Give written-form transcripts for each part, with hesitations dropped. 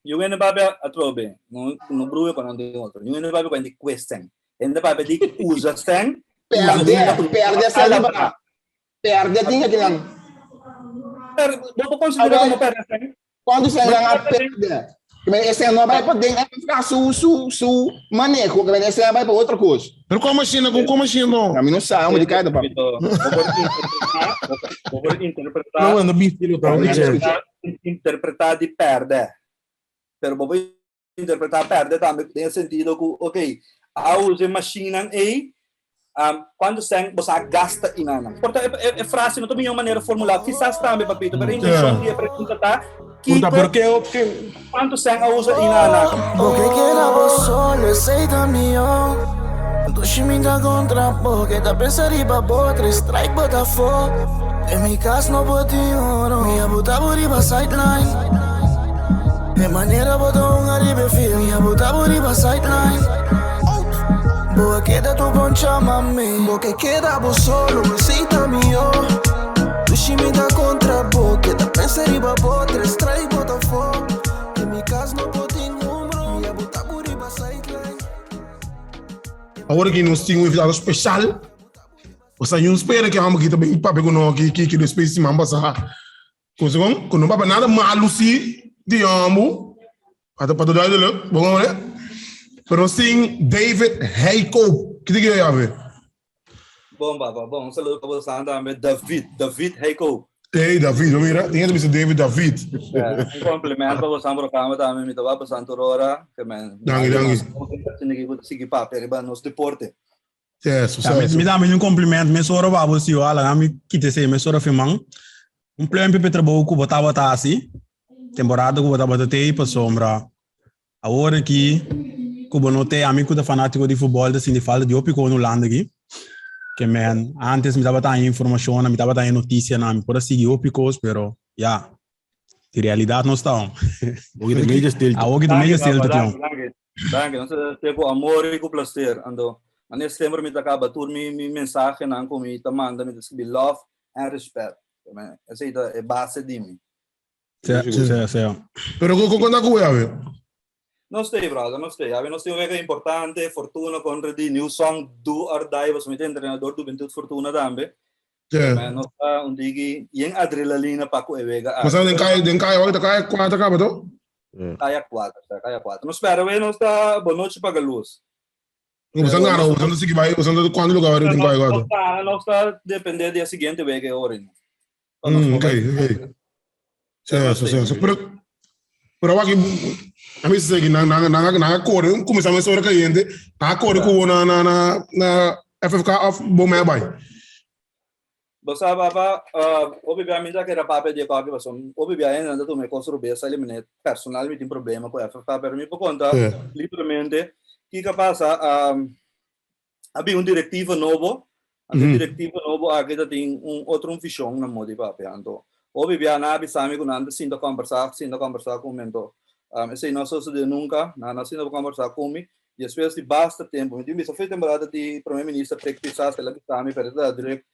Yu hende papia atrobe, no no bruya pa nan den otro. Yu hende papia ku di sèn. Hende papia di usa sèn. Perde, perde sèn ba. Perde tin aki nan. Per, bo por konsidera komo perde sèn? Kuantu sèn nan a perde? Ke e sèn no a bai pa den FFK su su su maneho, ke e sèn a bai pa otro kos. Pero komo asina, ku komo asina no? Mi no sa, amo di kai ta papia. Bo por interpretá, bo por interpretá. No, no bisti lo ta, no interpretá di pèrdè. Pero bo por interpretá pèrdè tambe den e sentido ku, ok, a usa e mashinnan ei, kuantu sèn bo sa gasta inanan. Por ta e frase no ta mihó manera formulá, kisas tambe, papito, pero e intenshon di e pregunta ta, kiko, kuantu sèn a usa inanan? Bo ke keda bo solo, esei ta mihó. Dushi mi ta kontra bo, ke ta pensa riba bo, tres strike bo ta fo. Den mi kas no por tin oro, mi a buta bo riba sideline. E manera bo ta hunga riba e field, mi a buta bo riba sideline. Bo a keda tur bon chama mi. Bo ke keda bo solo, esei ta mihó. Dushi mi ta kontra bo, ke ta pensa riba bo, tres strike bo ta fo. Den mi kas no por tin un bro, mi a buta bo riba sideline. Awor aki nos tin un invitado special. Osea, yo no spera ke homber aki ta bin papia ku nos aki ki despues di siman pasá. Ku segun ku no papia nada malu si di homber, pa ta duidelijk, bo hoor e. Pero nos tin David Heikoop. Ki ta kere yabe? Bon papa, bon. Un saludo pa bosan tambe. David, David Heikoop. Hey David, bo mira, tin hende bisa David David. Un compliment pa bosan programa tambe. Mi ta wak bosan tur ora. Ke men. Danki, danki. Sigui papia riba nos deporte. Yes, Ja, mi, mi dame un compliment mesora pa bo si wala, na mi kita esei mesora firman. Un pluimpje pa e trabou ku bo tabata hasi, temporada ku bo tabata tei pasobra awor aki ku bo no tei, ami ku ta fanátiko di futbòl ta sinti falta di hopi kos na Hulanda aki. Ke men, antes mi tabata haña informashonnan, mi tabata haña notisianan, mi por a sigui hopi kos, pero ya, di realidat no sta hon. Awor ki ta medio stilte. Awor ki ta medio stilte, tion. Danki, nos ta te ku amor i ku placer. Anto, ane semper mi ta kaba tur mi mi mensahenan ku mi ta manda, mi ta skibi love and respect. Esei ta e base di mi. Sea, sea, sea. Pero kon kon ta ku awe? Nos tei, brother, nos tei. Awe nos tin un wega importante, Fortuna kontra di New Song, do or die, pasobra mi ta entrenador di Juventud Fortuna tambe. Yeah. Nos ta un tiki yen adrenalina pa ku e wega aki. Mas den kaya, den kaya, wak ta kaya kuater kaba to? Kaya kuater, sa kaya kuater. Nos spera we nos ta bonochi paga luz. Bosan gana, bosan ta sigui bai, bosan ta kuantu lugar bai den kaya kuater? Nos gana, nos ta depende di e siguiente wega e ora. Mm, ok, ok. Sí, sí, sí. Pero, pero wak, a mi segi nan nan nan nan a kore, kuminsá mes ora kayente, nan a kore ku na na na na FFK of bo me bai. Bo sa papa, hopi bia mi ta kere papia di e koki pasobra hopi bia hende nan ta tuma e kos robes a eliminé personal mi tin problema ku FFK pero mi por konta libremente kiko a pasa a bin un direktiva nobo anto e direktiva nobo aki ta tin un otro un vishon na moda di papia anto hopi bia nan a bisa mi ku nan ta sinta kòmbersá sinta kòmbersá ku mi anto esei no a sosodé nunka nan no a sinta kòmbersá ku mi Despues di basta tempu, mi tin bisa fe temporada di Prome Minister Pek Pisas el a bisa mi pero e ta druk.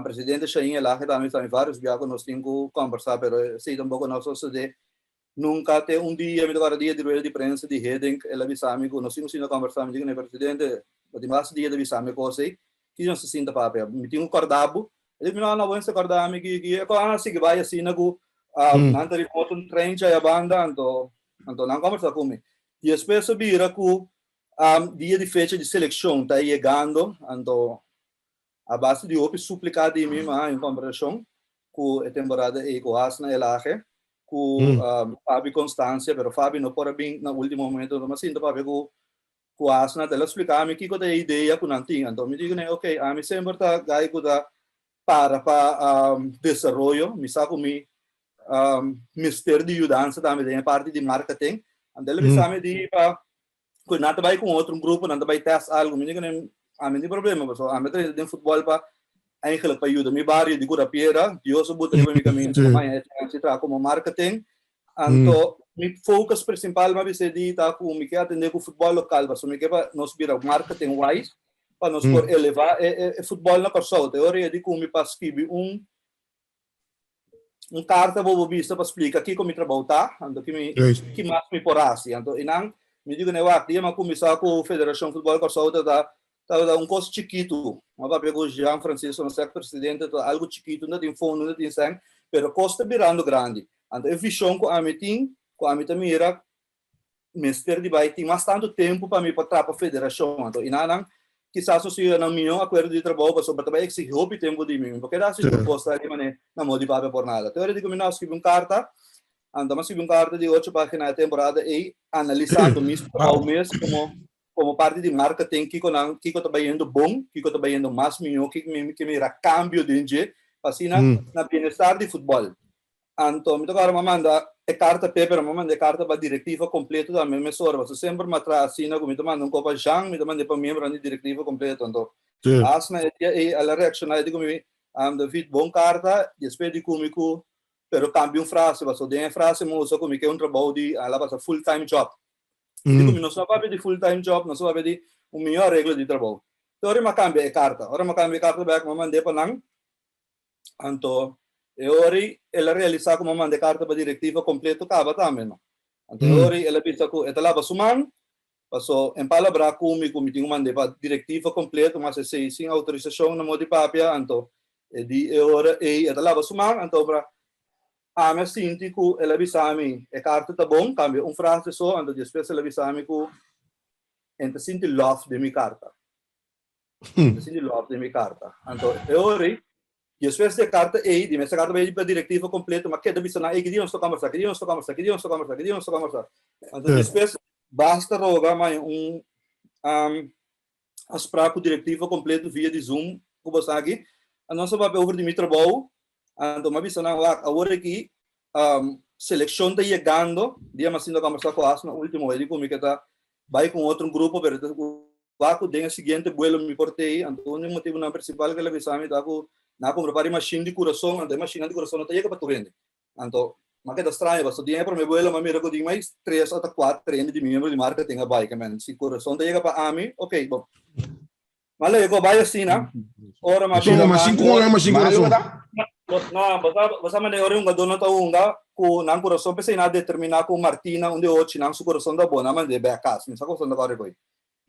Presidente Shain Elhage tambe a bisa mi varios bia ku nos tin ku kombersá pero esei tampoko no a sosodé nunka. Te un dia mi ta kòrda dia di rueda di prensa di Hiddink el a bisa mi ku nos tin ku sinta kombersá. Mi di ku presidente bo tin basta dia ta bisa mi e kos ei, kiko nos ta sinta papia? Mi tin ku kòrda bo. El di mi no no bo mester kòrda mi ki ki e kos a sigui bai asina ku nan ta riba otro treintje aya banda anto nan kombersá ku mi. Despues a bira ku dia di fecha di selekshon ta yegando, anto a base di hopi suplika di mi, mi a haña un kombersashon ku e temporada ei ku Hasna Elhage, ku Fabi Constancia, pero Fabi no por a bin na ultimo momento, anto mi a sinta papia ku Hasna, el a splika mi kiko ta e idea ku nan tin, anto mi di kuné, ok, ami semper ta gai ku ta para pa desaroyo, mi sa ku mi mester di yudansa tambe den e parti di marketing. Anto el a bisa mi di pa ku nan ta bai ku un otro grupo, nan ta bai test algu. Mi di ku nan, ami no tin problema pasobra ami a traha den futbòl pa eigenlijk pa yuda mi bario di Curapiera. Dios a buta riba mi kaminda pa haña e chance di traha komo marketing. Anto mi focus principal mi a bisa di ta ku mi ke atende ku futbòl lokal pasobra mi ke pa nos bira marketing wise pa nos por eleva e futbòl na Kòrsou. Te ora e di ku mi pa skibi un. Un karta bo bo bisa pa splika kiko mi trabou ta, anto ki mi ki mas mi por hasi. Anto einan mi di kuné wak dia mi a kuminsá ku Federashon Futbòl Kòrsou ta ta tabata un kos chikitu. Mi a papia ku Jean Francisco nos eks presidente ta algu chikitu no ta tin fondo no ta tin sèn pero kos ta birando grandi. Anto e vishon ku ami tin ku ami ta mira mester di bai tin mas tantu tempu pa mi por traha pa federashon. Anto inanan kisas nos yuda nan mihó akuerdo di trabou pasobra ta bai eksigi hopi tempu di mi. Mi por keda hasi tur kos ta di manera na modo di papia por nada. Te ora di ku mi no a skibi un karta, anto mi a skibi un karta di ocho pagina e temporada ei analisando mi trabou mes komo komo parti di marketing kiko nan kiko ta bayendo bon, kiko ta bayendo mas mihó, kiko mi ke mira kambio den dje pa asina na bienestar di futbòl. Anto mi ta kòrda mi a manda e karta p'e, pero mi a manda e karta pa direktiva kompleto tambe mesora, pasobra semper mi a traha asina ku mi ta manda un kos pa Jean, mi ta mand'é pa miembronan di direktiva kompleto. Anto asina e dia ei el a reakshoná, e di ku mi, David, bon karta, despues di ku mi ku, pero kambia un frase, pasobra den e frase mi usa ku mi ke un trabou di, a la pasa full time job. Mi di ku mi, nos no a papia di full time job, nos a papia di un mihó areglo di trabou. Te ora mi a kambia e karta. Ora mi a kambia e karta bèk, mi a mand'é pa nan. Anto e ora ei el a realisá ku mi a manda e karta pa direktiva kompleto kaba tambe no. Anto e ora ei el a bisa ku e ta laba su man, paso en palabrá ku mi ku mi tin ku mand'é pa direktiva kompleto, mas esei sin outorisashon na modo di papia, anto e di e ora ei e ta laba su man, anto ora ami a sinti ku el a bisa mi e karta ta bon, kambia un frase so, anto despues el a bisa mi ku e ta sinti lòf den mi karta. Mi sinti lòf den mi karta. Anto e ora ei, despues di e karta ei, di mester karta bai pa direktiva kompleto, m'a keda bisa nan, ei, ki dia nos ta kòmbersá, ki dia nos ta kòmbersá, ki dia nos ta kòmbersá, ki dia nos ta kòmbersá. Anto despues basta roga mai un afsprak ku direktiva kompleto via di Zoom ku bo sa aki. Anto nos a papia over di mi trabou, anto m'a bisa nan, wak, awor aki selekshon ta yegando, dia m'a sinta kòmbersá ku Asma ultimo, e di ku mi ke ta bai ku un otro grupo, pero Wak ku den e siguiente buelo mi por tei, anto un di e motibunan prinsipal ku el a bisa mi ta ku nan a kumpra par di mashin di kurason, anto e mashinnan di kurason no ta yega pa tur hende. Anto, m'a keda straño pasobra den e promé buelo m'a mira ku tin mas tres ota kuater hende di miembro di marketing a bai. Ke men, si kurason ta yega pa ami, ok, bon. M'a lei ku a bai asina, ora m'a bira Mashin kon e mashin kurason? No, bo sa manera ora e hungadónan ta hunga ku nan kurason, p'esei nan a determiná ku Martina, un di e ochinan, su kurason ta bon, nan a mand'é bèk kas. Mi sa ku kurason ta kòrre ku ei.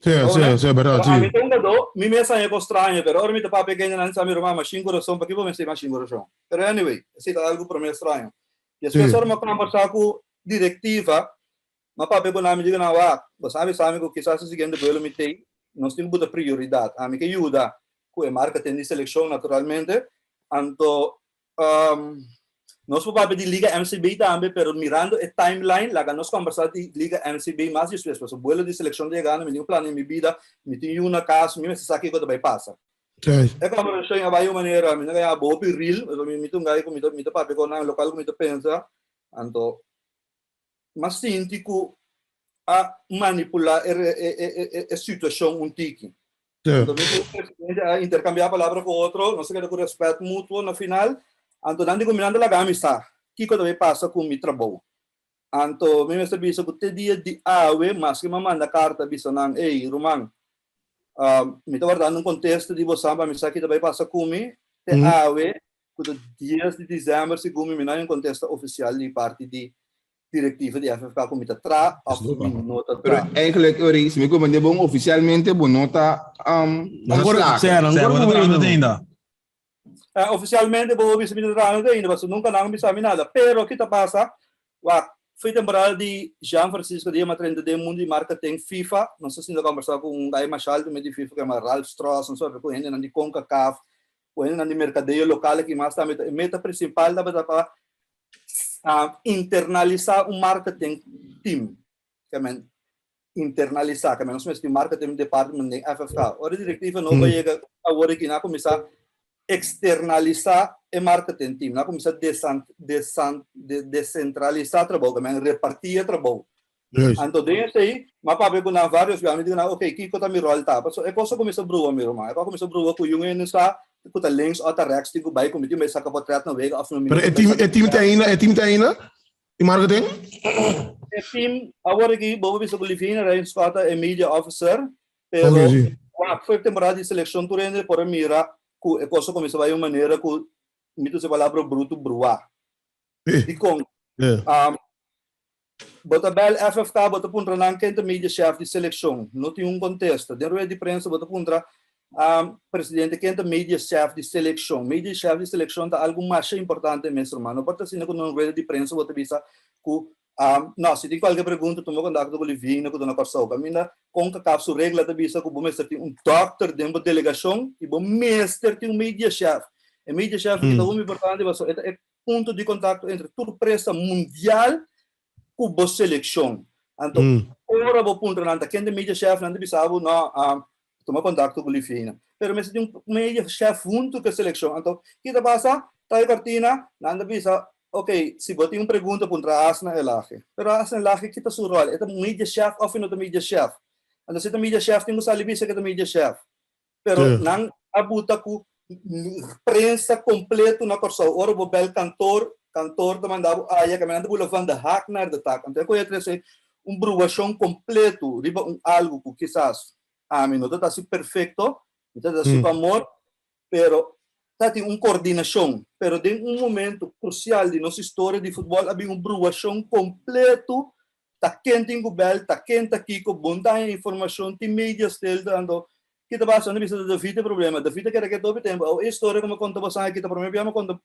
Sí, sí, sí, berdad, sí. Ami ta un gadó, mi mes haña kos straño, pero ora mi ta papia kendenan sa mi ruman mashin kurason, pakiko bo mester mashin kurason? Pero anyway, esei ta algu promé straño. Despues ora mi a kombersá ku direktiva, mi a papia ku nan, mi di ku nan, wak, bo sa bisa mi ku kisas e siguiente buelo mi tei, nos tin ku buta prioridat. Ami ke yuda ku e marketing di selekshon naturalmente, anto Nos por papia di Liga MCB tambe, pero mirando e timeline, laga nos kombersá di Liga MCB mas despues, pasobra buelo di selekshon ta yegando, mi tin un plan den mi bida, mi tin yu na kas, mi mester sa kiko ta bai pasa. E kombersashon a bai un manera, mi no ka yama hopi real, pasobra mi ta un guy ku mi ta mi ta papia ku nan lokal ku mi ta pensa, anto m'a sinti ku a manipulá e e situashon un tiki. Anto mi ku presidente a interkambiá palabra ku otro, nos a keda ku rèspèt mutuo na final. Anto nan di ku mi nan ta laga mi sa kiko ta bai pasa ku mi trabou. Anto mi mester bisa ku te dia di awe maske mi a manda karta bisa nan, ey ruman, mi ta wardando un kontesta di bosan pa mi sa ki ta bai pasa ku mi. Te awe ku ta dies di desèmber segun mi mi no hay un kontesta ofisial di parti di direktiva di FFK ku mi ta tra òf mi no ta tra. Pero eigenlijk Uri, si mi komprende bon, ofisialmente bo no ta Ancora, ontslagen. Bo ta trahando te ainda. Ofisialmente bo bisa mi ta trahando te ainda, pasobra nunka nan a bisa mi nada. Pero ki ta pasa, wak, foi temporada di Jean Francisco di yama 30 den mundu di marketing FIFA, nos a sinta kombersá ku un gai masha alto di FIFA ku yama Ralph Strauss, nos a papia ku hendenan di Concacaf, ku hendenan di merkadeo lokal aki mas tambe. E meta prinsipal tabata pa internalisá un marketing team. Ke men internalisá, ke men nos mester tin marketing department den FFK. Ora e direktiva nobo a yega awor aki nan a kuminsá eksternalisá e marketing team. Nan a kuminsá desentralisá trabou, ke men repartí e trabou. Anto den esei, m'a papia ku nan vários biaha, mi di ku nan, ok, kiko ta mi ròl ta? Pasobra e kos a kuminsá brua mi ruman, e kos a kuminsá brua ku yun hende sa ku ta links òf ta rèks tin ku bai ku mi tin bai saka potrèt na wega òf na mi Pero e team, e team ta ainda, e team ta ainda di marketing? E team, awor aki bo por bisa ku Livina Rijnscott ta e media officer, pero wak for e temporada di selekshon tur hende por a mira ku e kos a kuminsá bai un manera ku mi ta usa e palabra brutu bruá. Dikon? Bo ta bel FFK, bo ta puntra nan ken ta media chef di selekshon. No tin un kontesta. Den rueda di prensa bo ta puntra presidente ken ta media chef di selekshon. Media chef di selekshon ta algu masha importante mes ruman. No por ta asina ku na un rueda di prensa bo ta bisa ku no, si tin kualke pregunta tuma kontakto ku Livina ku ta na Kòrsou. Kaminda Concacaf su regla ta bisa ku bo mester tin un dòkter den bo delegashon i bo mester tin un media chef. E media chef aki ta hopi importante pasobra e ta e punto di kontakto entre tur presa mundial ku bo selekshon. Anto ora bo puntra nan ta ken ta media chef nan ta bisa bo no tuma kontakto ku Livina. Pero mester tin un media chef huntu ku e selekshon. Anto ki ta pasa? Trae kortina nan ta bisa Ok, si bo tin un pregunta puntra Asna Elage. Pero Asna Elage ki ta su rol? E ta media chef of e no ta media chef? Anto si e ta media chef tin ku sali bisa ku e ta media chef. Pero nan a buta ku prensa kompleto na Kòrsou. Ora bo bèl kantor, kantor ta manda bo aya, kaminda nan ta bula van de hak naar de tak. Anto e koe a trese un bruashon kompleto riba un algu ku kisas ami no ta ta hasi perfekto, mi ta ta hasi ku amor, Pero ta tin un coordinacion. Pero den un momento crucial di nos historia di futbol a bin un bruacion completo, ta ken tin cu bel, ta ken ta kico, bon ta haña informacion, tin media stil ta anto ki ta pasa? Nan bisa ta David e problema, David a keda ke topi tempo, awo e historia cu mi a conta boso aki ta prome bia mi a conta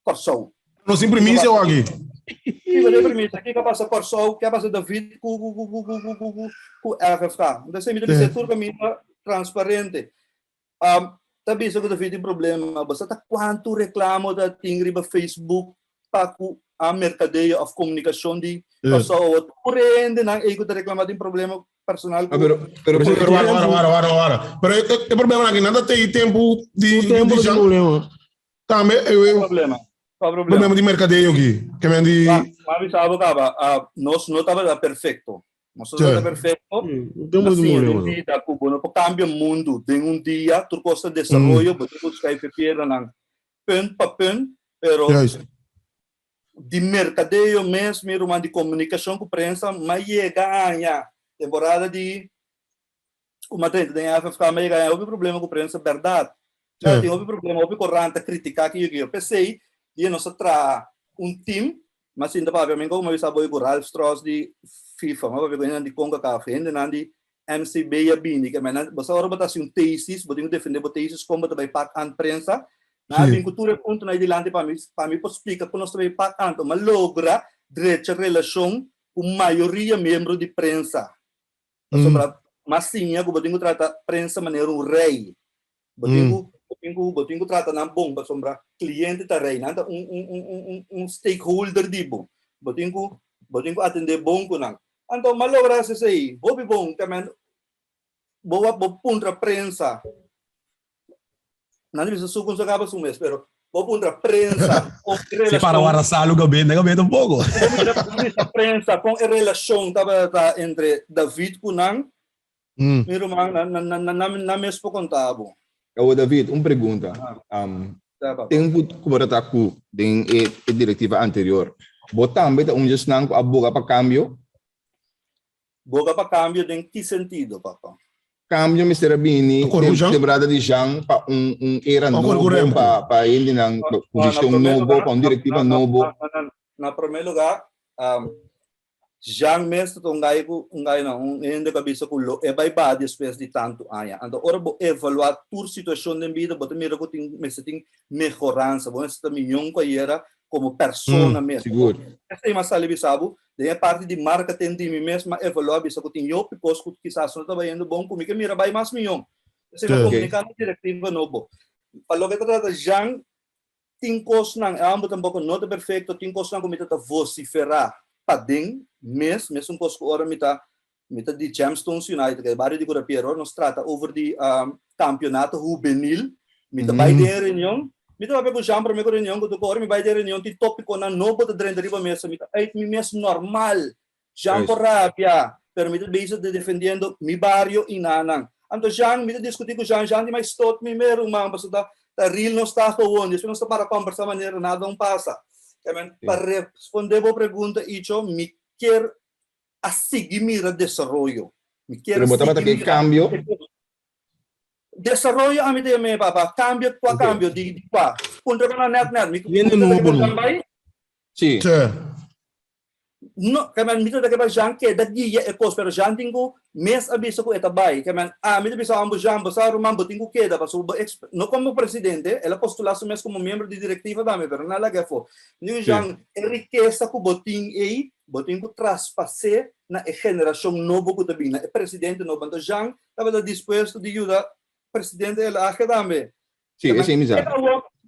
Kòrsou. Nos tin primisia awor aki. Si, bo tin primisia. Kiko a pasa Kòrsou, ke a pasa David ku ku FFK. Entonces mi ta bisa tur kaminda transparente. Ta bisa ku David tin problema. Bo sa ta kuantu reklamo ta tin riba Facebook pa ku a merkadeo òf komunikashon di Kòrsou awor. Tur hendenan ei ku ta reklama tin problema personal ku. Pero pero pero wara wara wara wara wara. Pero e problema aki nan ta tei tempu di di Jean. Tambe e Kua problema? Kua problema? Problema di merkadeo aki. Ke men di. Ma ma bisa bo kaba, nos no tabata perfekto. Nos no tabata perfekto. No Nos siña den bida ku bo no por kambia mundu den un dia. Tur kos ta desaroyo, bo tin ku skaife piernanan punt pa punt, pero di merkadeo mes, mi ruman, di komunikashon ku prensa, m'a yega aña temporada di Ku m'a drenta den FFK m'a yega haña hopi problema ku prensa bèrdat. Ya tin hopi problema, hopi korant ta kritiká kiyo kiyo. P'esei dia nos a traha un tim, m'a sinta papia men ku m'a bisa boy ku Ralph Strauss di FIFA, m'a papia ku hendenan di Concacaf, hendenan di MCB a bini. Ke men bo sa ora bo ta hasi un tesis, bo tin ku defendé bo tesis kon bo ta bai pak an prensa. Nan a bin ku tur e puntonan ei dilanti pa mi, pa mi por splika kon nos ta bai pak an. M'a logra drecha relashon ku mayoria miembro di prensa. Pasobra mas siña ku bo tin ku trata prensa manera un rei. Bo tin ku bo tin ku bo tin ku trata nan bon pasobra kliente ta rei. Nan ta un un un un un un stakeholder di bo. Bo tin ku bo tin ku atendé bon ku nan. Anto m'a logra hasi esei hopi bon. Kèmen bo bo puntra prensa. Nan bisa su kunsa kaba su mes, pero bo puntra prensa con e Si para relashon. warda salu gabe, na gabe tampoco. Bo mira bo bisa prensa con e relashon tabata entre David ku nan, mi ruman, nan nan nan nan nan mes por konta bo. Awor David, un pregunta. Aha. Sa papa. Tempu ku bo ta ta ku den e e direktiva anterior, bo tambe ta un dje esnan ku a boga pa kambio? Boga pa cambio den ki sentido, papa? Cambio mester a bini den temporada di Jean pa un un era nobo pa pa hendenan ku vision nobo, pa un directiva nobo. Na prome lugar, Jean mes ta un gai ku un gai no, un hende ku a bisa ku lo e bai baha despues di tantu aña. Anto ora bo evalua tur situacion den bida bo ta mira ku tin mester tin mehoransa, bo mester ta miyon ku ayera komo persona mes. Sigur. Esei mas sali bisa bo, den e parti di marketing di mi mes m'a evaluá bisa ku tin yopi kos ku kisas no ta bayendo bon ku mi ke mira bai mas miyon. Esei m'a komuniká na direktiva nobo. Pa loke ta trata Jean, tin kosnan, e homber tampoko no ta perfekto, tin kosnan ku mi ta ta vosiferá paden mes, mesun kos ku ora mi ta mi ta di Gemstones United, ke e bario di Curapiero, ora nos trata over di kampionato hubenil, mi ta bai den e reunion, mi ta papia ku Jean prome ku reunion ku tuko, ora mi bai den e reunion tin topikonan nobo ta drenta riba mesa, mi ta uit mi mes normal, Jean por rabia, pero mi ta bezig di defendiendo mi bario i nanan. Anto Jean, mi ta diskuti ku Jean, Jean di mai stot mi me ruman, pasobra ta ta real nos ta gewoon, despues nos ta para kombersa manera nada un pasa. Pa responde bo pregunta Icho, mi kier a sigui mira desaroyo. Mi kier Pero bo tabata sigui ke mira cambio? Desaroyo ami ta yam'e, papa. Cambio, kua Ok. cambio? Di, di kua? Puntra ku nan net net. Mi Hende mi ta nobo ke no. bai. Sí. Sí. No, ke men mi ta ke pa Jean keda guia e kos, pero Jean tin ku mes a bisa ku e ta bai. Ke men ami ta bisa ambo Jean, bo sa ruman bo tin ku keda pasobra bo ex no komo presidente, el a postulá su mes komo miembro di direktiva tambe, pero nan a laga afó. Mi di ku Jean, e rikesa ku bo tin ei, bo tin ku traspas'é na e generashon nobo ku ta bin, na e presidente nobo. Anto Jean tabata dispuesto di yuda presidente Elhage tambe. Sí, esei mi sa.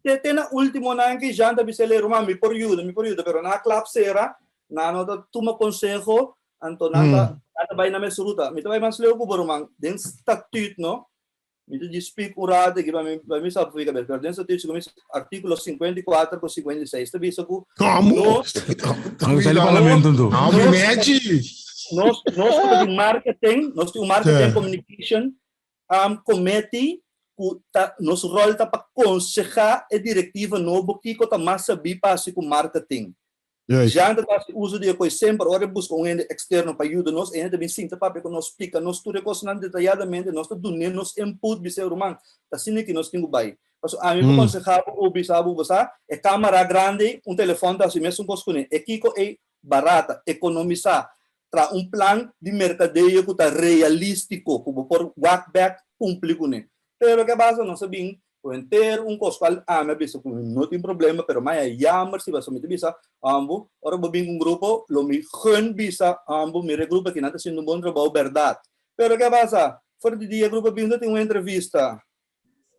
Te, te na último nan ki Jean ta bisa ele, ruman, mi por yuda, mi por yuda, pero nan a klap sera, nan no ta tuma konseho, anto nan ta, nan ta bai na mes ruta. Mi ta bai mas leu ku bo, ruman, den statuut no, mi ta djis spik un rato aki pa mi, pa mi sa pui kabes, pero den statuut segun mi artíkulo 54 ku 56 ta bisa ku nos, Nos sali parlamento anto. nos, nos ku ta di marketing, nos tin un marketing communication Committee cu ta nos rol ta pa conseha e directiva nobo kico ta mas sabí pa haci cu marketing. Jean ta haci uso di e coy semper ora e busca un hende externo pa yuda nos, e hende ta bin sinta papia cu nos, splica nos tur e cosnan detayadamente, nos ta dun'é nos input, bis'é ruman, ta asina ki nos tin cu bay. Pasobra ami por conseha bo o bisa bo, bo sa, e camara grandi, un telefon ta haci mesun cos cune, e kico ey barata, economisa, Traha un plan di merkadeo ku ta realístiko, ku bo por wak bèk kumpli kuné. Pero ke basa nos a bin ku henter un kos kual ami a bisa ku mi no tin problema, pero maya yammer si pasobra mi ta bisa ambo, ora bo bin ku un grupo lo mi gun bisa ambo mira e grupo aki nan ta haciendo un bon trabou bèrdat. Pero ke basa for di dia e grupo a bin ta tin un entrevista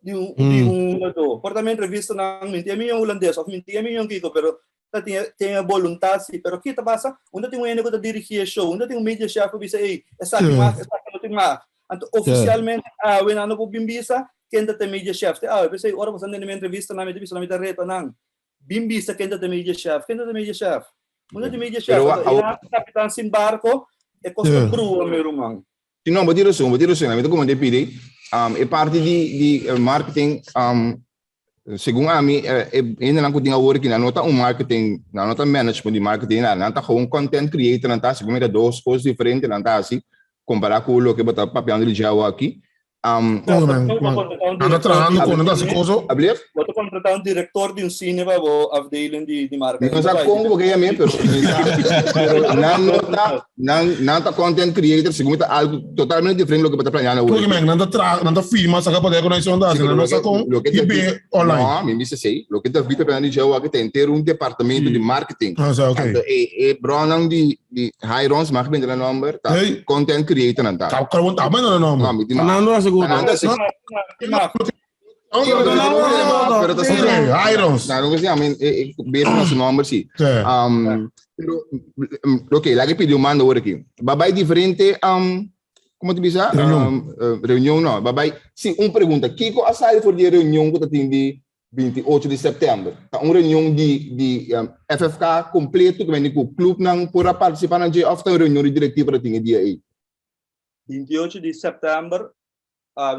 di un di un huladó. Por ta mi entrevistanan mi tin e miyon hulandes òf mi tin e miyon kiko pero ta tin e tin e boluntat si. Pero ki ta pasa? Unda tin un hende ku ta dirigí e show, unda tin un media chef ku bisa ey esaki mag, esaki no tin mag. Anto ofisialmente awe nan no por bin bisa ken ta te media chef te awe. P'esei ora bo ta tende mi entrevistanan mi ta bisa nan mi ta reta nan bin bisa ken ta te media chef. Ken ta te media chef? Unda tin media chef? Anto e nan kapitan sin barko e kos ta brua mi ruman. Si no, bo tin rason, bo tin rason. Mi ta kuma te pidi, e parti di di marketing, segun ami, e hendenan ku tin awor aki nan no ta un marketing, nan no ta management di marketing, nada. Nan ta gewoon content creator nan ta hasi, ku ta dos kos diferente nan ta hasi, kompará ku loke bo ta papiando di dje awor aki. Nan ta trahando ku nan ta hasi koso. Ablief? Bo ta contrata un director di un cine pa bo afdeling di marketing. Mi no sa kon bo ke yam'é, pero mi sa, pero nan no ta, nan, nan ta content creator, segun mi ta algo totalmente diferente loke bo ta planeando awor. Porque men, nan ta traha, nan ta firma saka poder ku nan hicieron ta hasi, nan no sa kon hib'é online. No, mi bisa esei. Loke David ta planeando di dje awor aki ta henter un departamento di marketing. Ah, sa, ok. Anto e, e bronnan di, di Hirons, mag bende nan nomber, ta content creator nan ta. Ta, ta, ta bende nan nomber. No, mi tin mag. Fernando a seguro. Fernando a seguro. Pero ta Ok, Hirons. No, no kasi amin e bes na su nomber si. Um, pero ok, laga pidi un manda awor aki. Babay diferente um, como te bisa? Reunion. Um, reunion no. Babay, si un pregunta, Kiko a sali for di reunion ku ta tin di 28 di september? Ta un reunion di di um, FFK completo ku bende ku clubnan por a participa na dje of ta un reunion di directiva ta tin e dia ei? 28 di september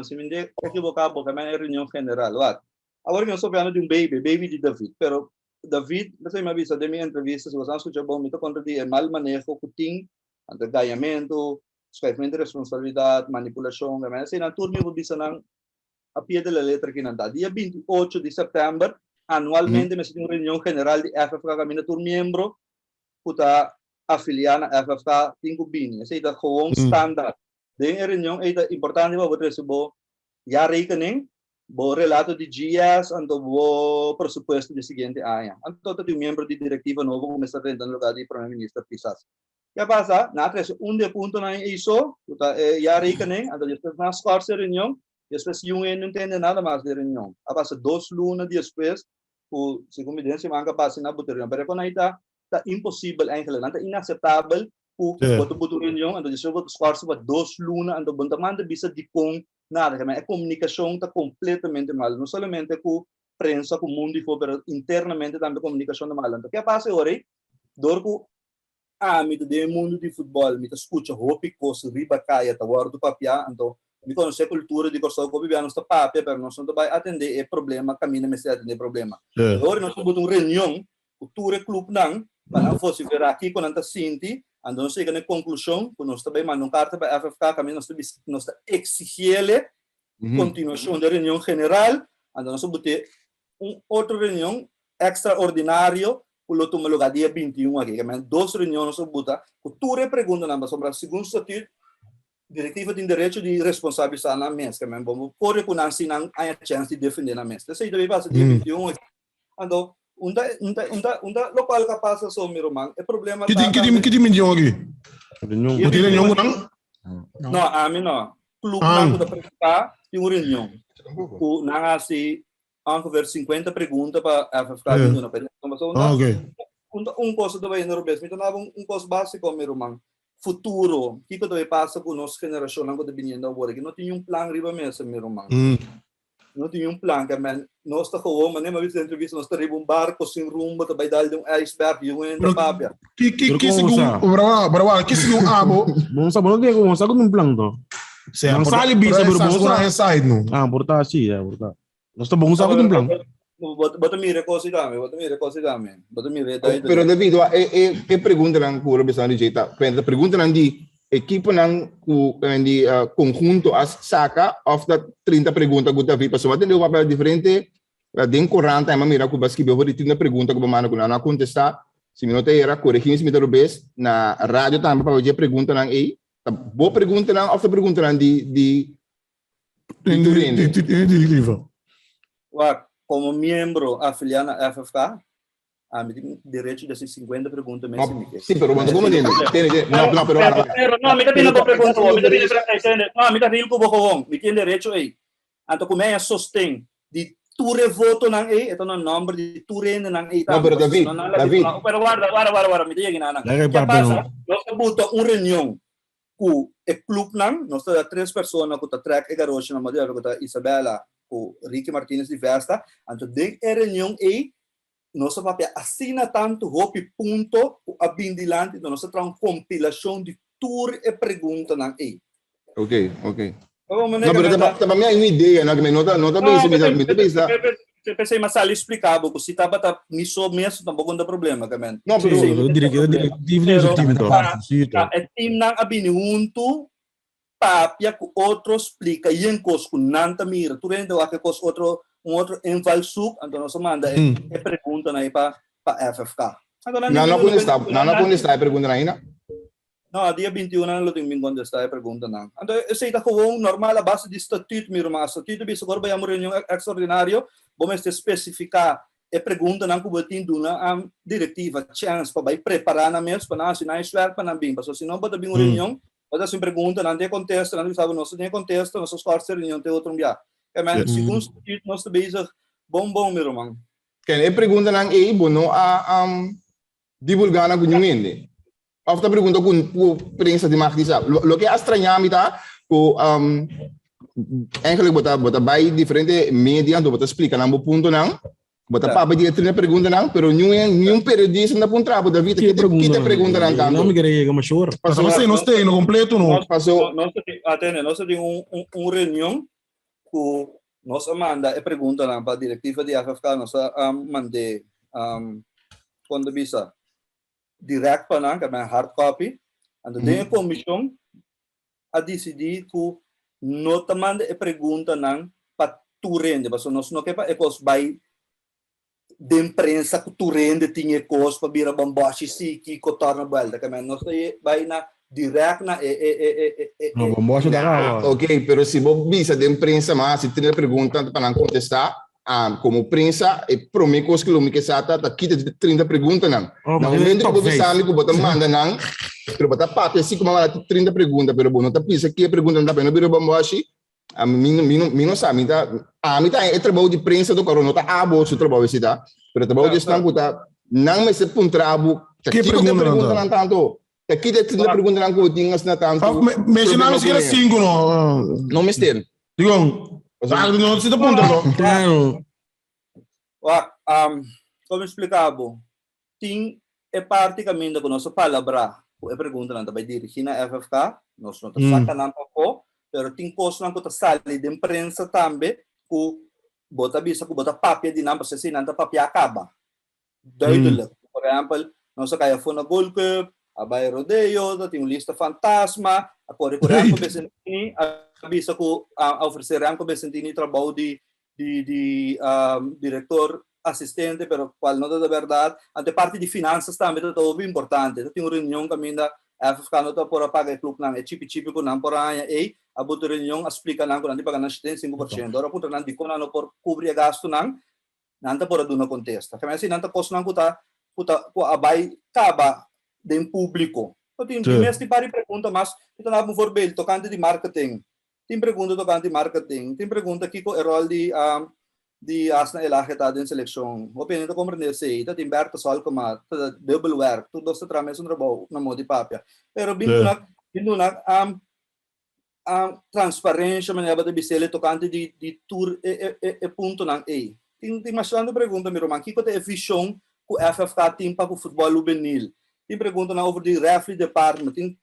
Si mi no ekivoká bo ta mena e reunion general. Wak, awor mi a sopiando di un baby, baby di David. Pero David, mester mi a bisa den mi entrevista, si boso a skucha bon, mi ta kontra di e mal maneho ku tin, anto gañamentu, schuifmentu di responsabilidat, manipulashon, eseinan tur mi por bisa nan a pie de la letra kinan ta. Dia 28 di sèptèmber, anualmente mester tin un reunion general di FFK kaminda tur miembro ku ta afiliá na FFK tin ku bini. Esei ta gewoon standaard. Den e reunion ei ta importante pa bo trese bo jaarrekening, bo relato di GS anto bo presupuesto di siguiente aña. Anto ta tin un miembro di directiva nobo cu mester drenta na lugar di Prome Minister Pisas. Ke a pasa? Nan a trese un di e puntonan ei so, cu ta e jaarrekening, anto despues nan a schorse e reunion, despues yun hende no tende nada mas di e reunion. A pasa dos luna despues cu segun mi den siman cu a pasa nan a buta e reunion. Pero e con ei ta ta imposibel eigenlijk, nan ta inaceptabel ku bo ta buta un reunion anto despues bo ta skorsa pa dos luna anto bo no ta manda bisa dikon nada. E komunikashon ta kompletamente mal, no solamente ku prensa ku mundu i for pero internamente tambe komunikashon ta mal. Anto ke a pasa e ora ei? Dor ku ami ta den e mundu di futbòl mi ta skucha hopi kos riba kaya ta wòrdu papiá anto mi konosé kultura di Kòrsou ku hopi bia nos ta papia pero nos no ta bai atendé e problema kaminda mester atendé e problema. E ora nos ta buta un reunion ku tur e klupnan pa nan vosiferá kiko nan ta sinti, anto nos yega na e konklushon ku nos ta bai manda un karta pa FFK kaminda nos ta bisa nos ta eksigiele kontinuashon di e reunion general, anto nos ta but'é un otro reunion ekstraordinario. ku lo tuma lugá dia 21 aki. Ke men dos reunion nos a buta ku tur e preguntanan pasobra segun statuut direktiva tin derecho di responsabilisá nan mes. Ke men bo no kore ku nan sin nan haña chèns di defendé nan mes. Esei ta bay pasa dia 21 aki. Anto un ta un ta un ta un ta lokual ka pasa so mi ruman. E problema ta tambe. Ki tin 21 aki? Reunion. Bo tin reunion ku nan? No, ami no. Clubnan ku ta presentá tin un reunion ku nan hasi ongeveer 50 pregunta pa FFK yeah. duna pa ah, okay. Un, un cosa ta bayendo robes. Mi ta naba un, un cos básico, mi ruman. Futuro. Kiko ta pasa ku nos generacionnan ku ta viniendo awor? Ki no tin un plan riba mesa, mi ruman. No tin un plan, ke men nos ta gewoon, manera mi a bisa den entrevista, nos ta riba un barco sin rumbo, ta bai dal den un ijsberg, y un hende Pero papia. ki ki Pero ki kon segun sa? Bro, bro, ki segun abo? Bon sa, bo no tin kon sa ku un plan to. Sea, Nan por sali bisa, pero pero sa bon segun sa. inside no. Ah, por ta así, ya, por ta. Nos ta bon sa ku un plan. Bo ta mira cos y tambe, bo ta mira cos y tambe. Bo ta mira e Pero David, wa, e e e preguntanan ku lo bisa di ta, pero preguntanan di ekiponan ku di konhunto a saka òf ta 30 pregunta ku David pasobra bo a tende papia diferente den korant a mira ku bo a skibi over di 30 pregunta ku bo manda ku nan no a kontestá si mi no ta era koregí mi si mi ta robes na radio tambe papia dje preguntanan ei ta bo preguntanan òf ta preguntanan di di di tur hende. Direktiva. Wak, komo miembro afiliá na FFK, Ami tin derecho di hasi 50 pregunta mes si mi ke. Sí, pero bo no tende. Tende, tende. No, no, pero Pero, pero, no, mi ta bini bo pregunta bo. Mi ta bini pregunta, tende. No, mi ta ril ku bo gewoon. Mi tin derecho ei. Anto ku mi haña sosten di tur e votonan ei, e ta na nomber di tur hendenan ei No, tambe. pero Pasobra David, si no nan la David. bisa, pero warda, warda, warda, warda, mi ta yega na nan. Laga e Ke papia pasa? no. Nos a buta un reunion ku e clubnan, nos ta da tres persona ku ta trek e garoshinan, mo di ku ta Isabella, ku Ricky Martinez di Vesta, anto den e reunion ei nos a papia asina tantu hopi punto ku a bin dilanti, anto nos a traha un kompilashon di tur e preguntanan ei. Ok, ok. No, pero ta pa mi hay un idea, no, no ta, no ta bisa, mi ta, mi ta bisa. P'esei mi a sali spliká bo ku si tabata mi so mes tampoko no ta problema, ke men. No, pero Sí, pero Pero e teamnan a bini huntu papia ku otro splika yen kos ku nan ta mira. Tur hende wak e kos otro un otro invalshoek, anto nos a manda e e preguntanan ei pa pa FFK. Anto nan no a kontestá, nan no a kontestá e preguntanan ainda? No, dia 21 nan lo tin bin kontestá e preguntanan. Anto esei ta gewoon normal a base di statuut, mi ruman. Statuut ta bisa ku ora bo yama un reunion ekstraordinario, bo mester spesifiká e preguntanan ku bo tin duna a direktiva chèns pa bai prepará nan mes pa nan hasi nan huiswerk pa nan bin. Pasobra si no bo ta bin un reunion, bo ta hasi un pregunta, nan tin e kontesta, nan ta bisa bo nos no tin e kontesta, nos ta skòrs e reunion te otro un bia. Kèmen, segun statuut nos ta bezig bon bon, mi ruman. Ken e preguntanan ei bo no a divulgá nan ku niun hende? Of ta pregunta ku ku prensa di mag di sa. Loke a straña mi ta ku um, eigenlijk bo ta bo ta bai diferente media anto bo ta splika nan bo puntonan. Bo ta papia di e trina preguntanan, pero niun niun periodista no ta puntra bo David, Ki kita kita preguntanan preguntanan tanto. No mi kere yega mashor. Paso nos no stay no completo no. Paso Nos atende, nos tin un un un reunion ku nos a manda e preguntanan pa direktiva di FFK, nos a mand'é um, kon ta bisa direct pa nan, ke men hard copy. Anto den e komishon a disidí ku no ta manda e preguntanan pa tur hende, pasobra nos no ke pa e kos bai den prensa ku tur hende tin e kos pa bira bòmbòshi si kiko torna buelta. Ke men nos ta bai na direct na e e e e e e No, bòmbòshi ta kaba. Ok, pero si bo bisa den prensa mas hasi tres pregunta pa nan kontestá, Ah, como prensa, e prome cos cu lo mi ke sa ta, ta kita di 30 preguntanan. Oh, Na ma momento cu top bo bisa vijf. mi cu bo ta manda nan, pero bo ta papia si cu bo a manda 30 pregunta, pero bo no ta bisa ke preguntanan ta, pa e no bira bomboshi, a mi, mi, mi, mi no sa, mi ta, ami ta e trabou di prensa to karo no ta abo su trabou esi ta, pero trabou di esnan cu ta, nan mester puntra bo, ta Ke kiko ke preguntanan ta? preguntanan tanto, ta kita e 30 preguntanan cu bo tin asina tanto Of me, mencioná problema ni siquiera cu ne. cinco no. No mester. Digo, Pasobra- ah, no si ta puntra no. Claro. Wak, um, como explica bo? Tin e parti caminda cu nos a palabra cu e preguntanan ta bay dirigi na FFK, nos no ta saca nan pafó, pero tin cosnan cu ta sali den prensa tambe cu bo ta bisa cu bo ta papia di nan pasobra esey nan ta papia caba. Duidelijk. Por ehempel, nos a cay afó na Gold Cup, a bay Rodeo, ta tin un lista fantasma, a core cu Remco Besentini, a bisa cu a ofrece Remco Besentini trabou di di di director. asistente, pero cual no ta de berdad. Anto e parti di finanzas tambe ta hopi importante. Ta tin un reunion caminda FFK no ta por a paga e clubnan e chipi chipi cu nan por a haña ey. A buta reunion a splica nan cu nan tin paga nan 75%. Ora a puntra nan dicon nan no por cubri e gastonan, nan ta por a duna contesta. Keme así nan ta cosnan cu ta cu ta cu a bay caba den publico. No tin tin mes tin par di pregunta mas mi ta daba un voorbeeld tocante di marketing. Tin pregunta tocante marketing, tin pregunta kico e rol di di Asna Elage ta den seleccion. Hopi hende ta comprende esey. Ta tin Bertha Solkema, ta dubbel werk, tur dos ta traha mesun trabou na modo di papia. Pero bin duna bin duna transparencia manera bo ta bis'el tocante di di tur e e e puntonan ey. Tin tin mas tanto pregunta mi ruman, kico ta e vision cu FFK tin pa cu futbol hubenil? Tin preguntanan over di referee department, tin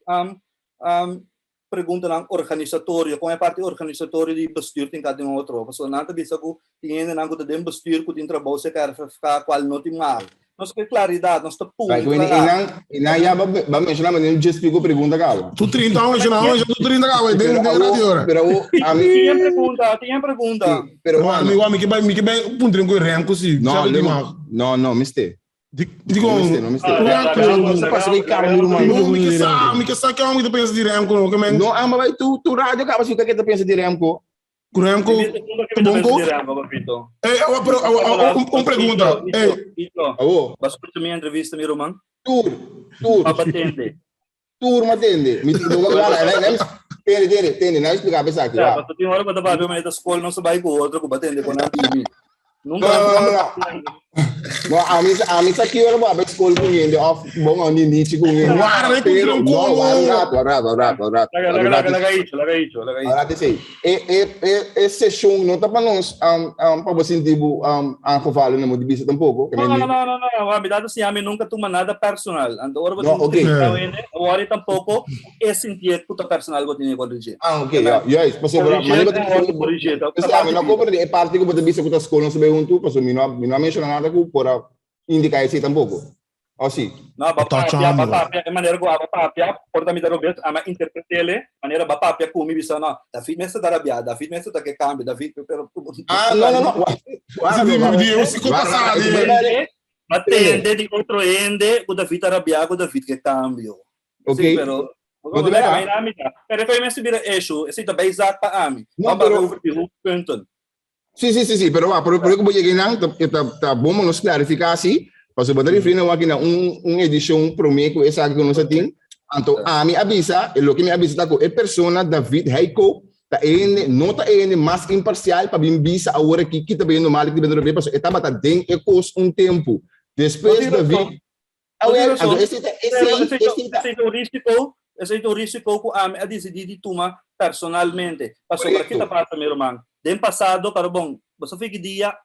preguntanan organisatorio, kon e parti organisatorio di bestuur tin ka den otro. Pasobra nan ta bisa ku tin hendenan ku ta den bestuur ku tin trabou serka RFFK kual no tin mag. Nos ke klaridat, nos ta Right, puntra. Einan, einan ya ba, ba menshoná, ma den djes pico pregunta kaba. Tu 30 años, na años, tu 30 kaba, den Pero den awo, radio ora. pero awo, ami, Tin een pregunta, tin een pregunta. sí, pero No, Juan, mi mi ke bai, mi ke bai puntren ku Remco si, no, sabe di luego, mag. no, no, mister. Di di No kon. mister, no mister. Ah, Remco. laga, Sa pasa kay Carmen ruman. No, mi ke sa, mi ke sa ke mi ta pensa di Remco, no, ke men No, amba bai tu, tu radio kaba si ka ke ta pensa di Remco. ku Remco Ku ta bon coach. Papito. Eh, awa, pero awa, awa, un, un pregunta. Eh, Ito, Awo, bas escucha mi entrevista, mi ruman? tur, tur, Papa tende. tur ma tende. Mi no wala, na, na, tende, tende, tende, na explica bes aki, Ja, wa. pa tin ora pa papia ma ita school no sabay ku otro ku batende ku nan timi. Nunca No, no, no, no. No, ami, ami sa ki ora bo abe school ku hende of bon on di nichi ku hende. Wara, ku Pero, un no, komo. wara un rato, un rato, un rato, un rato. Laga, Un laga, laga, rato, laga icho, laga icho, laga un icho. rato sei. E, e, e, e session no ta pa nos pa bo sinti bo aangevallen na mo di bisa tampoco. Ke No, men no, no, no, no, a mi dado si ami nunca tuma nada personal. Anto ora bo No, tin okay. wende, ora tampoco e sinti ku ta personal bo tin corrigir. Ah, ok, ja, juist. Pasobra, Corrigir, maar niet eh, corrigir, ta- Dus ta ja, mi no parte comprende e parte ku bo ta bisa ku ta skol no sabe junto, pasobra mi no a menciona nada ku por a indica esei tampoco. O si? No, ba Ta papia, ba chamba. papia, e manera ku aba papia, por ta mi ta robes, ama interpretele, manera ba papia ku mi bisa no, David mester ta rabiá, David mester ta ke cambio, David, pero Ah, no, no, no. Wa- Si di mi di, si ko pasa di. Ma tende di otro hende ku David ta rabiá, ku David ke cambio. Ok. Sí, pero No te verá. Pero koi mester bira issue, esei ta bij zaak pa ami. No, Ban pero- over die hoofdpunten. Sí, sí, sí, sí, pero wa, pero pero como llegué nan, ta, ta, ta bom nos clarificar así, paso bota referi na waki na un, un edicion prome ku esa ku nos tin. Anto ami avisa, e loke mi avisa ta ku e persona David Heiko ta ene, no ta ene mas imparcial pa bin bisa awor aki ki ta bayendo mal, ki ta bayendo bien, paso e tabata den e kos un tempo. Despues No tin razon. David, Ah, No tin wel, razon. anto esei ta, Pero esei, esei ta, esei ta, esei ta un risico, esei ta un risico ku ami a disidí di tuma personalmente. Pasobra ki ta Correcto. pasa, mi ruman? Den pasado, pero bon, bo sa fiki dia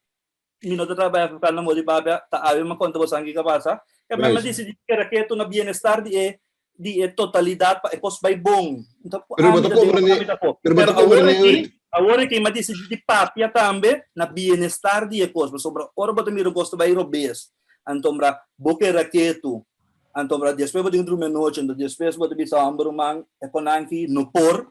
mi no ta trabaja pa na modi papia, ta awe mi a konta bosan kiko a pasa. Ke mi a Juist. disidí keda ketu na bienestar di e di e totalidat pa e kos bai bon. Nta ku Pero bo ami ta ta den, comprende, ami ta afó. pero bo Pero ta awor comprende, aki, awor aki mi a disidí di papia tambe na bienestar di e kos, pasobra ora bo ta mira un kos ta bai robes, Antombra bo keda ketu. Antombra despues bo tin drumi anochi, anto despues bo ta bisa homber ruman e konanki no por.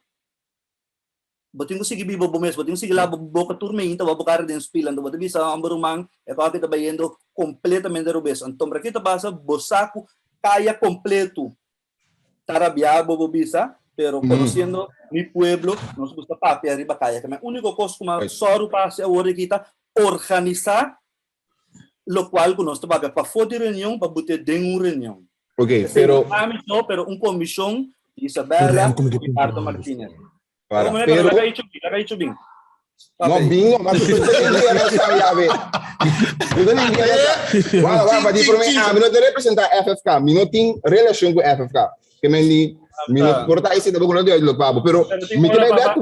Bo tin ku sigui biba bo mes, bo tin ku sigui laba bo boka tur meinta bo kara den spil, anto bo ta bisa homber ruman e koki ta bayendo kompletamente robes. Antombra ki ta pasa bo sa ku kaya kompletu ta rabia bo bo bisa, pero konosiendo mi pueblo nos gusta papia riba kaya. Keme uniko kos ku mi a sòru pa hasi awor aki ta organisá locual cu nos ta papia pafó di reunion pa bute den un reunion. Ok, Esei pero no ami so, pero un comision di Isabella y Ardo Martinez. Para, Pero, pero laga icho bin, laga icho bin. No, bin no, maar tu ta ninguém não sabe ya ve. Tu ta ninguém não sabe. Wala, wala, maar die voor mij, ah, mi no te representa FFK, mi no tin relacion cu FFK. Que men di, mi no, por ta ese tampoco no te lo pabo, pero Pero tin mi te ora, bai papá. back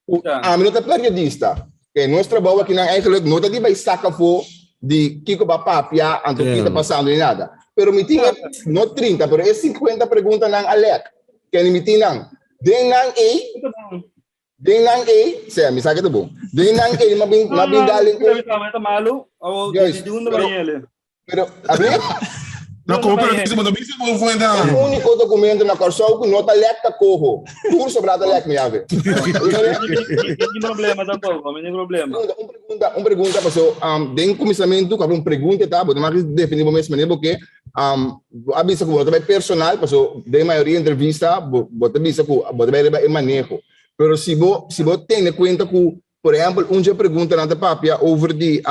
ku ami no ta periodista. Que nos trabou aki nan eigenlijk no ta di bai saca afó di kiko ba papia, anto ki ta pasando ni nada. Pero mi tin no 30, pero e 50 preguntanan a lek. Ken mi tin nan. Den nan ei, den nan ei, sea, mi sa ke ta bon. Den nan ei m'a bin, m'a bin dal in un. Ta malu, Juist, pero, pero, a ver? Na komo periodista bo ta bisa bo fuente E aan. úniko dokumento na Kòrsou ku no ta lèk ta koho. Tur sobrá ta lèk, mi ave. Mi tin problema tampoko, mi tin problema. Un pregunta, un pregunta paso den kuminsamentu ku un pregunta ta, bo ta mas definí bo mes manera bo ke bo a bisa ku bo no ta bai personal paso den mayoria entrevista bo bo ta bisa ku bo ta bai riba e maneho. Pero si bo si bo tene kuenta ku Por ehempel, un dje preguntanan ta papia over di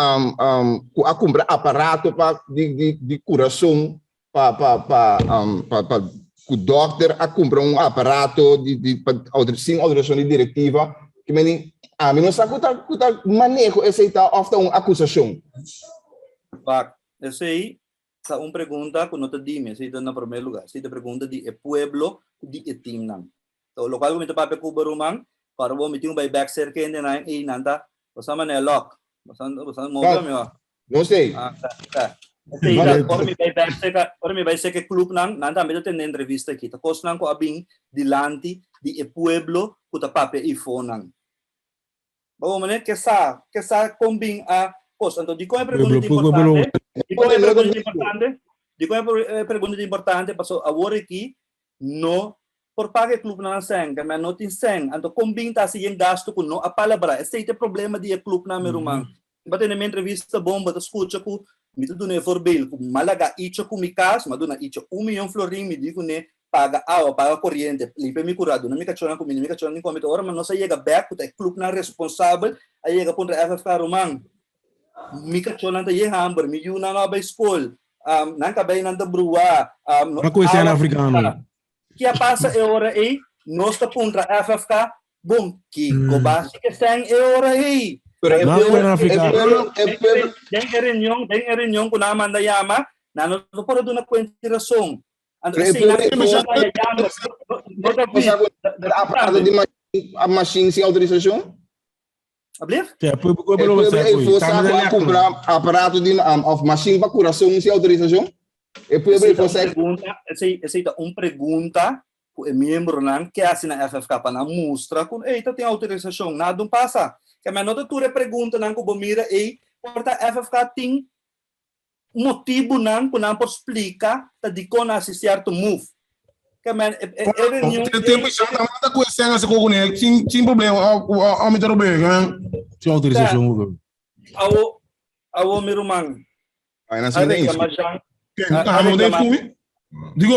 ku a kumpra aparato pa di di di kurason pa pa pa pa pa ku dòkter a kumpra un aparato di di pa sin outorisashon di direktiva. Ki meni ami no sa ku ta ku ta maneho esei ta òf ta un akusashon. Wak, esei ta un pregunta ku no ta di mi, esei ta na promé lugá. Esei ta pregunta di e pueblo ku di e timnan. So lokual ku mi ta papia ku bo ruman, ora bo mi tin ku bai bèk serka hende nan ei nan ta bo sa manera lòk. Bo sa bo sa move mi wak. No sei. Ah, ta, ta. Esei ta, ora mi bai bèk serka, ora mi bai serka e clubnan, nan tambe ta tende entrevista aki. Ta kosnan ku a bin dilanti di e pueblo ku ta papia ifonan. Bo mane ke sa, ke sa kon bin a kos. Anto dikon e pregunta ta importante? Dikon e pregunta ta importante? Dikon e pregunta ta importante? Paso awor aki no por paga e clubnan sèn, ke men no tin sèn. Anto kon bin ta hasi yen gasto ku no a palabrá? Esei ta e problema di e clubnan, mi ruman. Bo tene mi entrevista bon, bo ta skucha ku mi ta duna e voorbeeld ku mi a laga icho ku mi kas, mi a duna icho un miyon florin, mi di kuné paga awa, paga koriente, limpia mi kurá, duna mi kachónan kumida, mi kachónan tin kome, ta ora nos a yega bèk ku ta e klupnan responsabel a yega puntra FFK ruman, mi kachónan ta ye hamber, mi yunan no a bai skol, nan kabeinan ta bruá, Una cuestión africano. Ki a pasa e ora ei? Nos ta puntra FFK, bon, kiko basi ke sèn e ora ei? Pero e No pueblo, en e Afrika. pueblo, e pueblo, Den e reunion, den e reunion ku nan a manda yama, nan no por a duna kuenta di rason. Anto pero e esei nan pueblo, e no pueblo, ta yama, no ta o sea, ku aparato di machine, a machine sin autorisashon? Ablief? Ja, pueblo E pueblo pueblo sa ei kui. for sa Tambe ku a lek. kumpra aparato di of machine pa kurason sin autorisashon? E pueblo Esei ei ta for un sa pregunta, esei, esei ta un pregunta ku e miembronan ke hasi na FFK pa nan mustra ku ei ta tin autorisashon. Nada un pasa. Ke men no ta tur e preguntanan ku bo mira ei por ta FFK tin motibunan ku nan por splika ta dikon nan hasi sierto move. Ke men e e e reunion Tem tempo ei já tá manda com esse essa com né sem sem problema ó ó ó me tá bem né Sin autorisacion ook. awo awo mi ruman Ai, nan a sin eens. reklama Jean Ken a ah no reklama den digo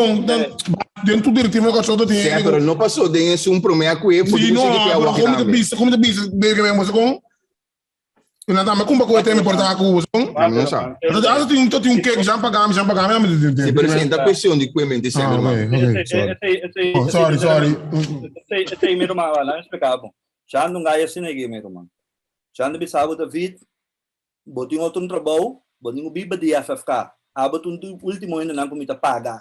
den tu directiva que só Sí, tem pero no pasó den esun promé a kue, Sí, porque no, você que pero awaki como te tambe. bisa, como te bisa, de que vemos con E nan tambe kumpa ku e teme por ta ku son. Ah, no sa. Entonces, asa tin un tin un cake jam pagami, jam pagami, ame tin Sí, pero esa cuestión di kue mente Ah, sempre, man. okay, okay, sorry. Oh, sorry, sorry. Esei, esei mi ruman, wala, explica bo. Shando un gaya asina aki, mi ruman. Shando bisa bo, David, bo tin otro trabou, bo tin ku biba di FFK. Abo ta un di ultimo hendenan ku mi ta paga.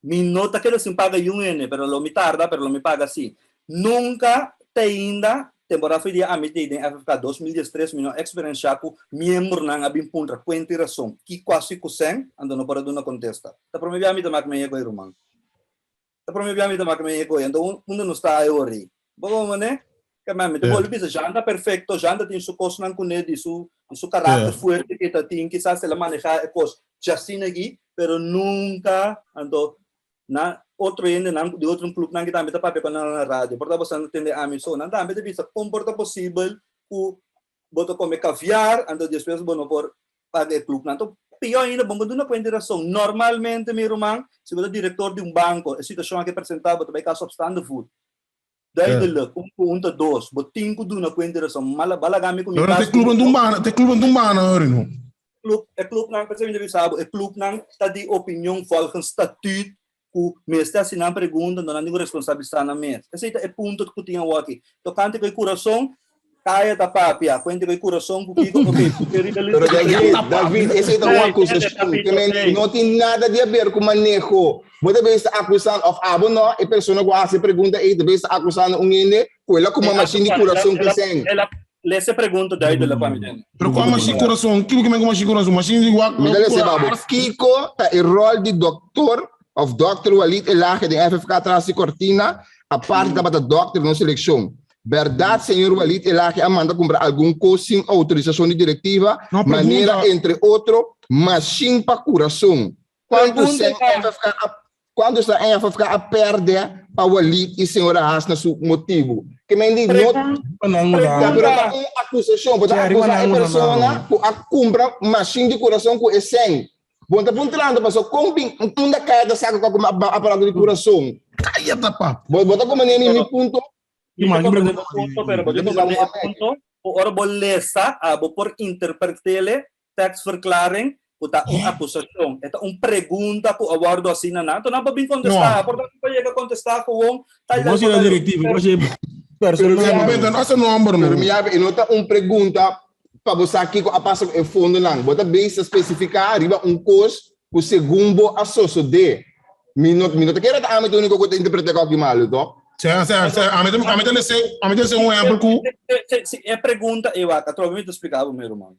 Mi no ta keda sin paga yun hende, pero lo mi tarda, pero lo mi paga si. Nunka te ainda, temporada foi dia ami tei den FFK 2013, mi no experiencia ku miembronan a bin puntra kuenta i rason kiko a si ku sen, anto no por a duna kontesta. Ta prome bia mi ta mak meye ku e ruman. Ta prome bia mi ta mak meye ku e, anto unda nos ta ayori? Bo komo ne? Ke men, mi ta bolbe bisa, Jean ta perfecto, Jean ta tin su kosnan kuné di su, di su karakter fuerte ke ta tin, kisas el a maneha e kos djasina aki, pero nunka, anto nan otro hendenan di otro clubnan ki tambe ta papia ku nan na radio, por ta boso nan ta tende ami so, nan tambe ta bisa kon por ta posibel ku bo ta kome kaviar, anto despues bo no por paga e clubnan. Anto pió ainda, bo no duna kuenta di rason. Normalmente, mi ruman, si bo ta direktor di un banko, e situashon aki presentá, bo ta bai kas opstaande voet. Duidelijk, un ku un ta dos. Bo tin ku duna kuenta di rason. Mala balaga mi ku mi Pero kas te club nan bana, te club nan bana hoor no. Club, e clubnan, pensé mi ta bisa bo, e clubnan ta di opinion volgens statuut ku mester hasi nan pregunta, no nan tin ku responsabilisá nan mes. Esei ta e punto ku tin awor aki. Tokante ku e kurason, Kaya ta papia, kuente ku e kurason ku kiko, ok, pone riba Pero lista di David, pregunta. David, esei ta un Ei, akusashon. tende, Ke men ei. no tin nada di haber ku maneho. Bo ta bes ta akusando, òf abo no, e persona ku a hasi e pregunta ei ta bes ta akusando un hende ku el a kuma E mashin di akusa, kurason el a, ku sèn. el a, lesa e pregunta duidelijk pa mi tende. Pero kua mashin kurason? Kiko ke men ku mashin kurason? Mashin di wak Mi ta lesa pa bo. Kiko ta e ròl di dòktor òf dòkter Walid Elhage den FFK tras di kortina, aparte tabata dòkter den nos selekshon? Berdad señor Walid Elhage a manda cumpra algun cos sin autorisacion di directiva, No manera pregunta. entre otro mashin pa curason. Kuantu sèn FFK a kuantu sèn FFK a pèrdè pa Walid i señora Hasna su motibu? Ke men di no ta pero ta un akusashon, bo ta akusá e persona ku a kumpra mashin di kurason ku e sèn. Bo ta puntrando paso kon bin unda kaya ta saka ku a kumpra aparato di kurason? Kaya ta pap. Bo ta komprendé mi punto? Mi ta comprende bo punto, pero bo ta comprende e punto ku ora bo lesa, abo por interpretele tekstverklaring ku ta un akusashon. E ta un pregunta ku a wòrdu hasi na nan. Anto nan por bin kontestá. Por tanto, por yega kontestá gewoon tal tal por tal. Direktivo, bo hasi personal. Pero no hasi nomber no. Pero mi yabi, e no ta un pregunta pa bo sa kiko a pasa ku e fondonan. Bo ta bezig ta spesifiká riba un kos ku segun bo a sosodé. Mi no, mi no ta kere ta ami ta úniko ku ta interpretá kòki malu, tòg? Sè, sè, sè, ami ta, ami ta lese, ami ta lese un ehèmpel ku. Si e pregunta ei wak, atrobe mi ta splika bo mi ruman.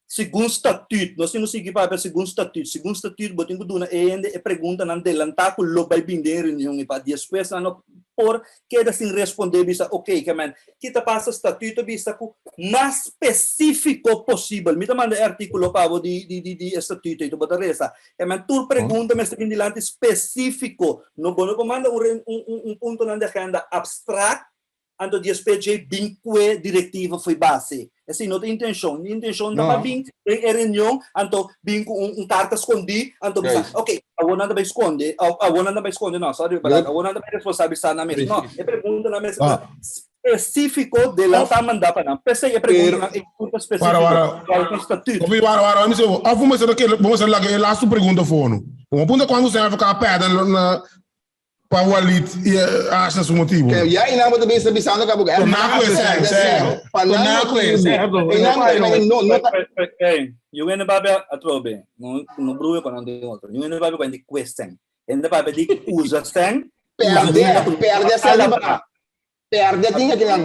Segun statuut, nos tin ku sigui papia segun statuut. Segun statuut bo tin ku duna e hende e preguntanan delantá ku lo bai bini den e reunion ei pa despues nan no por keda sin respondé bisa ok, ke men Ki ta pasa statuto bisa ku mas spesífiko posibel. Mi ta manda e artíkulo pa bo di di di di e statuto i bo ta resa. E men tur pregunta mester bin dilanti spesífiko. No bo no por manda un re un un un puntonan di agenda abstrakt anto despues djei bin kue direktiva fo'i base. Esei no ta intenshon. Mi intenshon ta pa bin den e reunion anto bin ku un un karta skondí anto bisa ok awor nan ta bai skonde awor nan ta bai skonde no sorry pa awor nan ta bai responsabilisá nan mes. No, e preguntanan mester ta spesífiko de lan ta mandá pa nan. P'esei e preguntanan e punto spesífiko kual ta statuut. Ofi wara wara mi sebo òf bo mester ta kere bo mester laga e lastu pregunta for no. Bo punta kuantu sèn a pèrdè na Pa Walid i Asha su motibu. Ke ya einan bo ta bisa bisando ka bo ke Tonaku e sèn, sèn. Pa nan Tonaku e sèn. motibu. Einan bo ta no no ta. Ey, yu hende papia atrobe, no no brua pa nan den otro. Yu hende papia ku hende kue sèn. Hende papia di usa sèn. Pèrdè, pèrdè sèn di ba. Pèrdè tin akinan.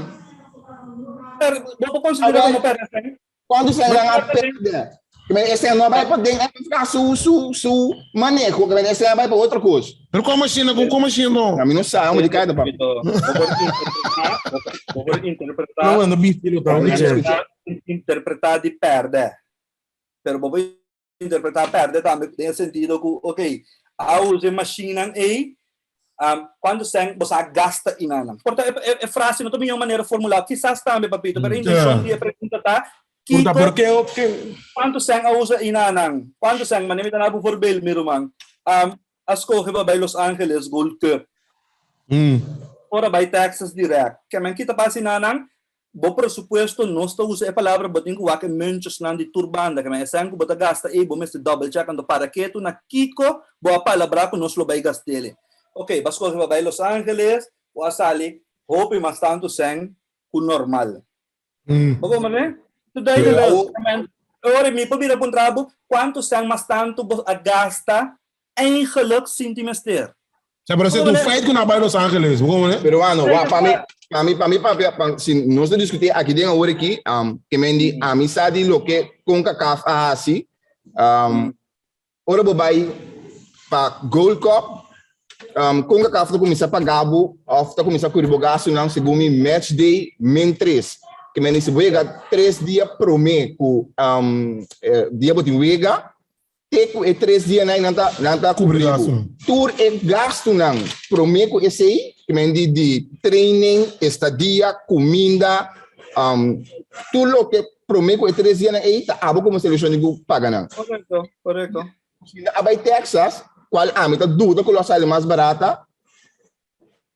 Bo por konsidera komo pèrdè sèn? Cuanto sèn nan a perde? Kimen e sèn no a bai pa den FFK su su su maneho, kimen e sèn a bai pa otro kos. Pero como asina, con como asina no? A mi no sa, amo di kaida pa. Bo por interpreta, No, no bisti lo ta, interpreta di perde. Pero bo por interpretá pèrdè tambe den e sentido ku ok, a usa e mashinnan ei, kuantu sèn bo sa gasta inanan? Por ta e frase no ta mihó manera formulá, kisas tambe papito, pero e intenshon di e pregunta ta kiko, kuantu sèn a usa inanan? Kuantu sèn? Manera mi ta na bo voorbeeld mi ruman, a skohe pa bai Los Angeles Gold Cup, ora bai Texas dirèkt, ke men kita pasa inanan? Bo presupuesto, nos ta usa e palabra bo tin ku wak e muntjesnan di tur banda, ke men esèn ku bo ta gasta ei bo mester double check anto para ketu na kiko bo a palabrá ku nos lo bai gast'ele. Ok, bo a skohe pa bai Los Angeles, bo a sali hopi mas tantu sèn ku normal. Bo komprendé? Tur duidelijk. Ke men ora mi por bira puntra bo kuantu sèn mas tantu bo a gasta Eigenlijk sinti mester. Sa pero esei ta un feit ku nan a bai Los Angeles, bo komo ne? Peruano, wak, pa mi, pa mi, pa mi papia, pa, si nos ta diskutí aki den awor aki, um, ke men di, ami sa di loke CONCACAF a hasi, um, ora bo bai pa Gold Cup, um, CONCACAF ta kuminsá paga bo òf ta kuminsá kuri bo gastunan segun mi match day min tres. Ke men di si bo yega tres dia promé ku, um, dia bo tin wega, Te ku e tres dianan nan ta nan ta Kubri kubri bo. gastunan. Tur e gastunan promé ku esei, ke men di di training, estadia, kuminda, tur loke promé ku e tres dianan ei ta abo komo selekshon di ku paga nan. Korekto, korekto. Si nan a bai Texas, kual ami ta duda ku lo a sali mas barata,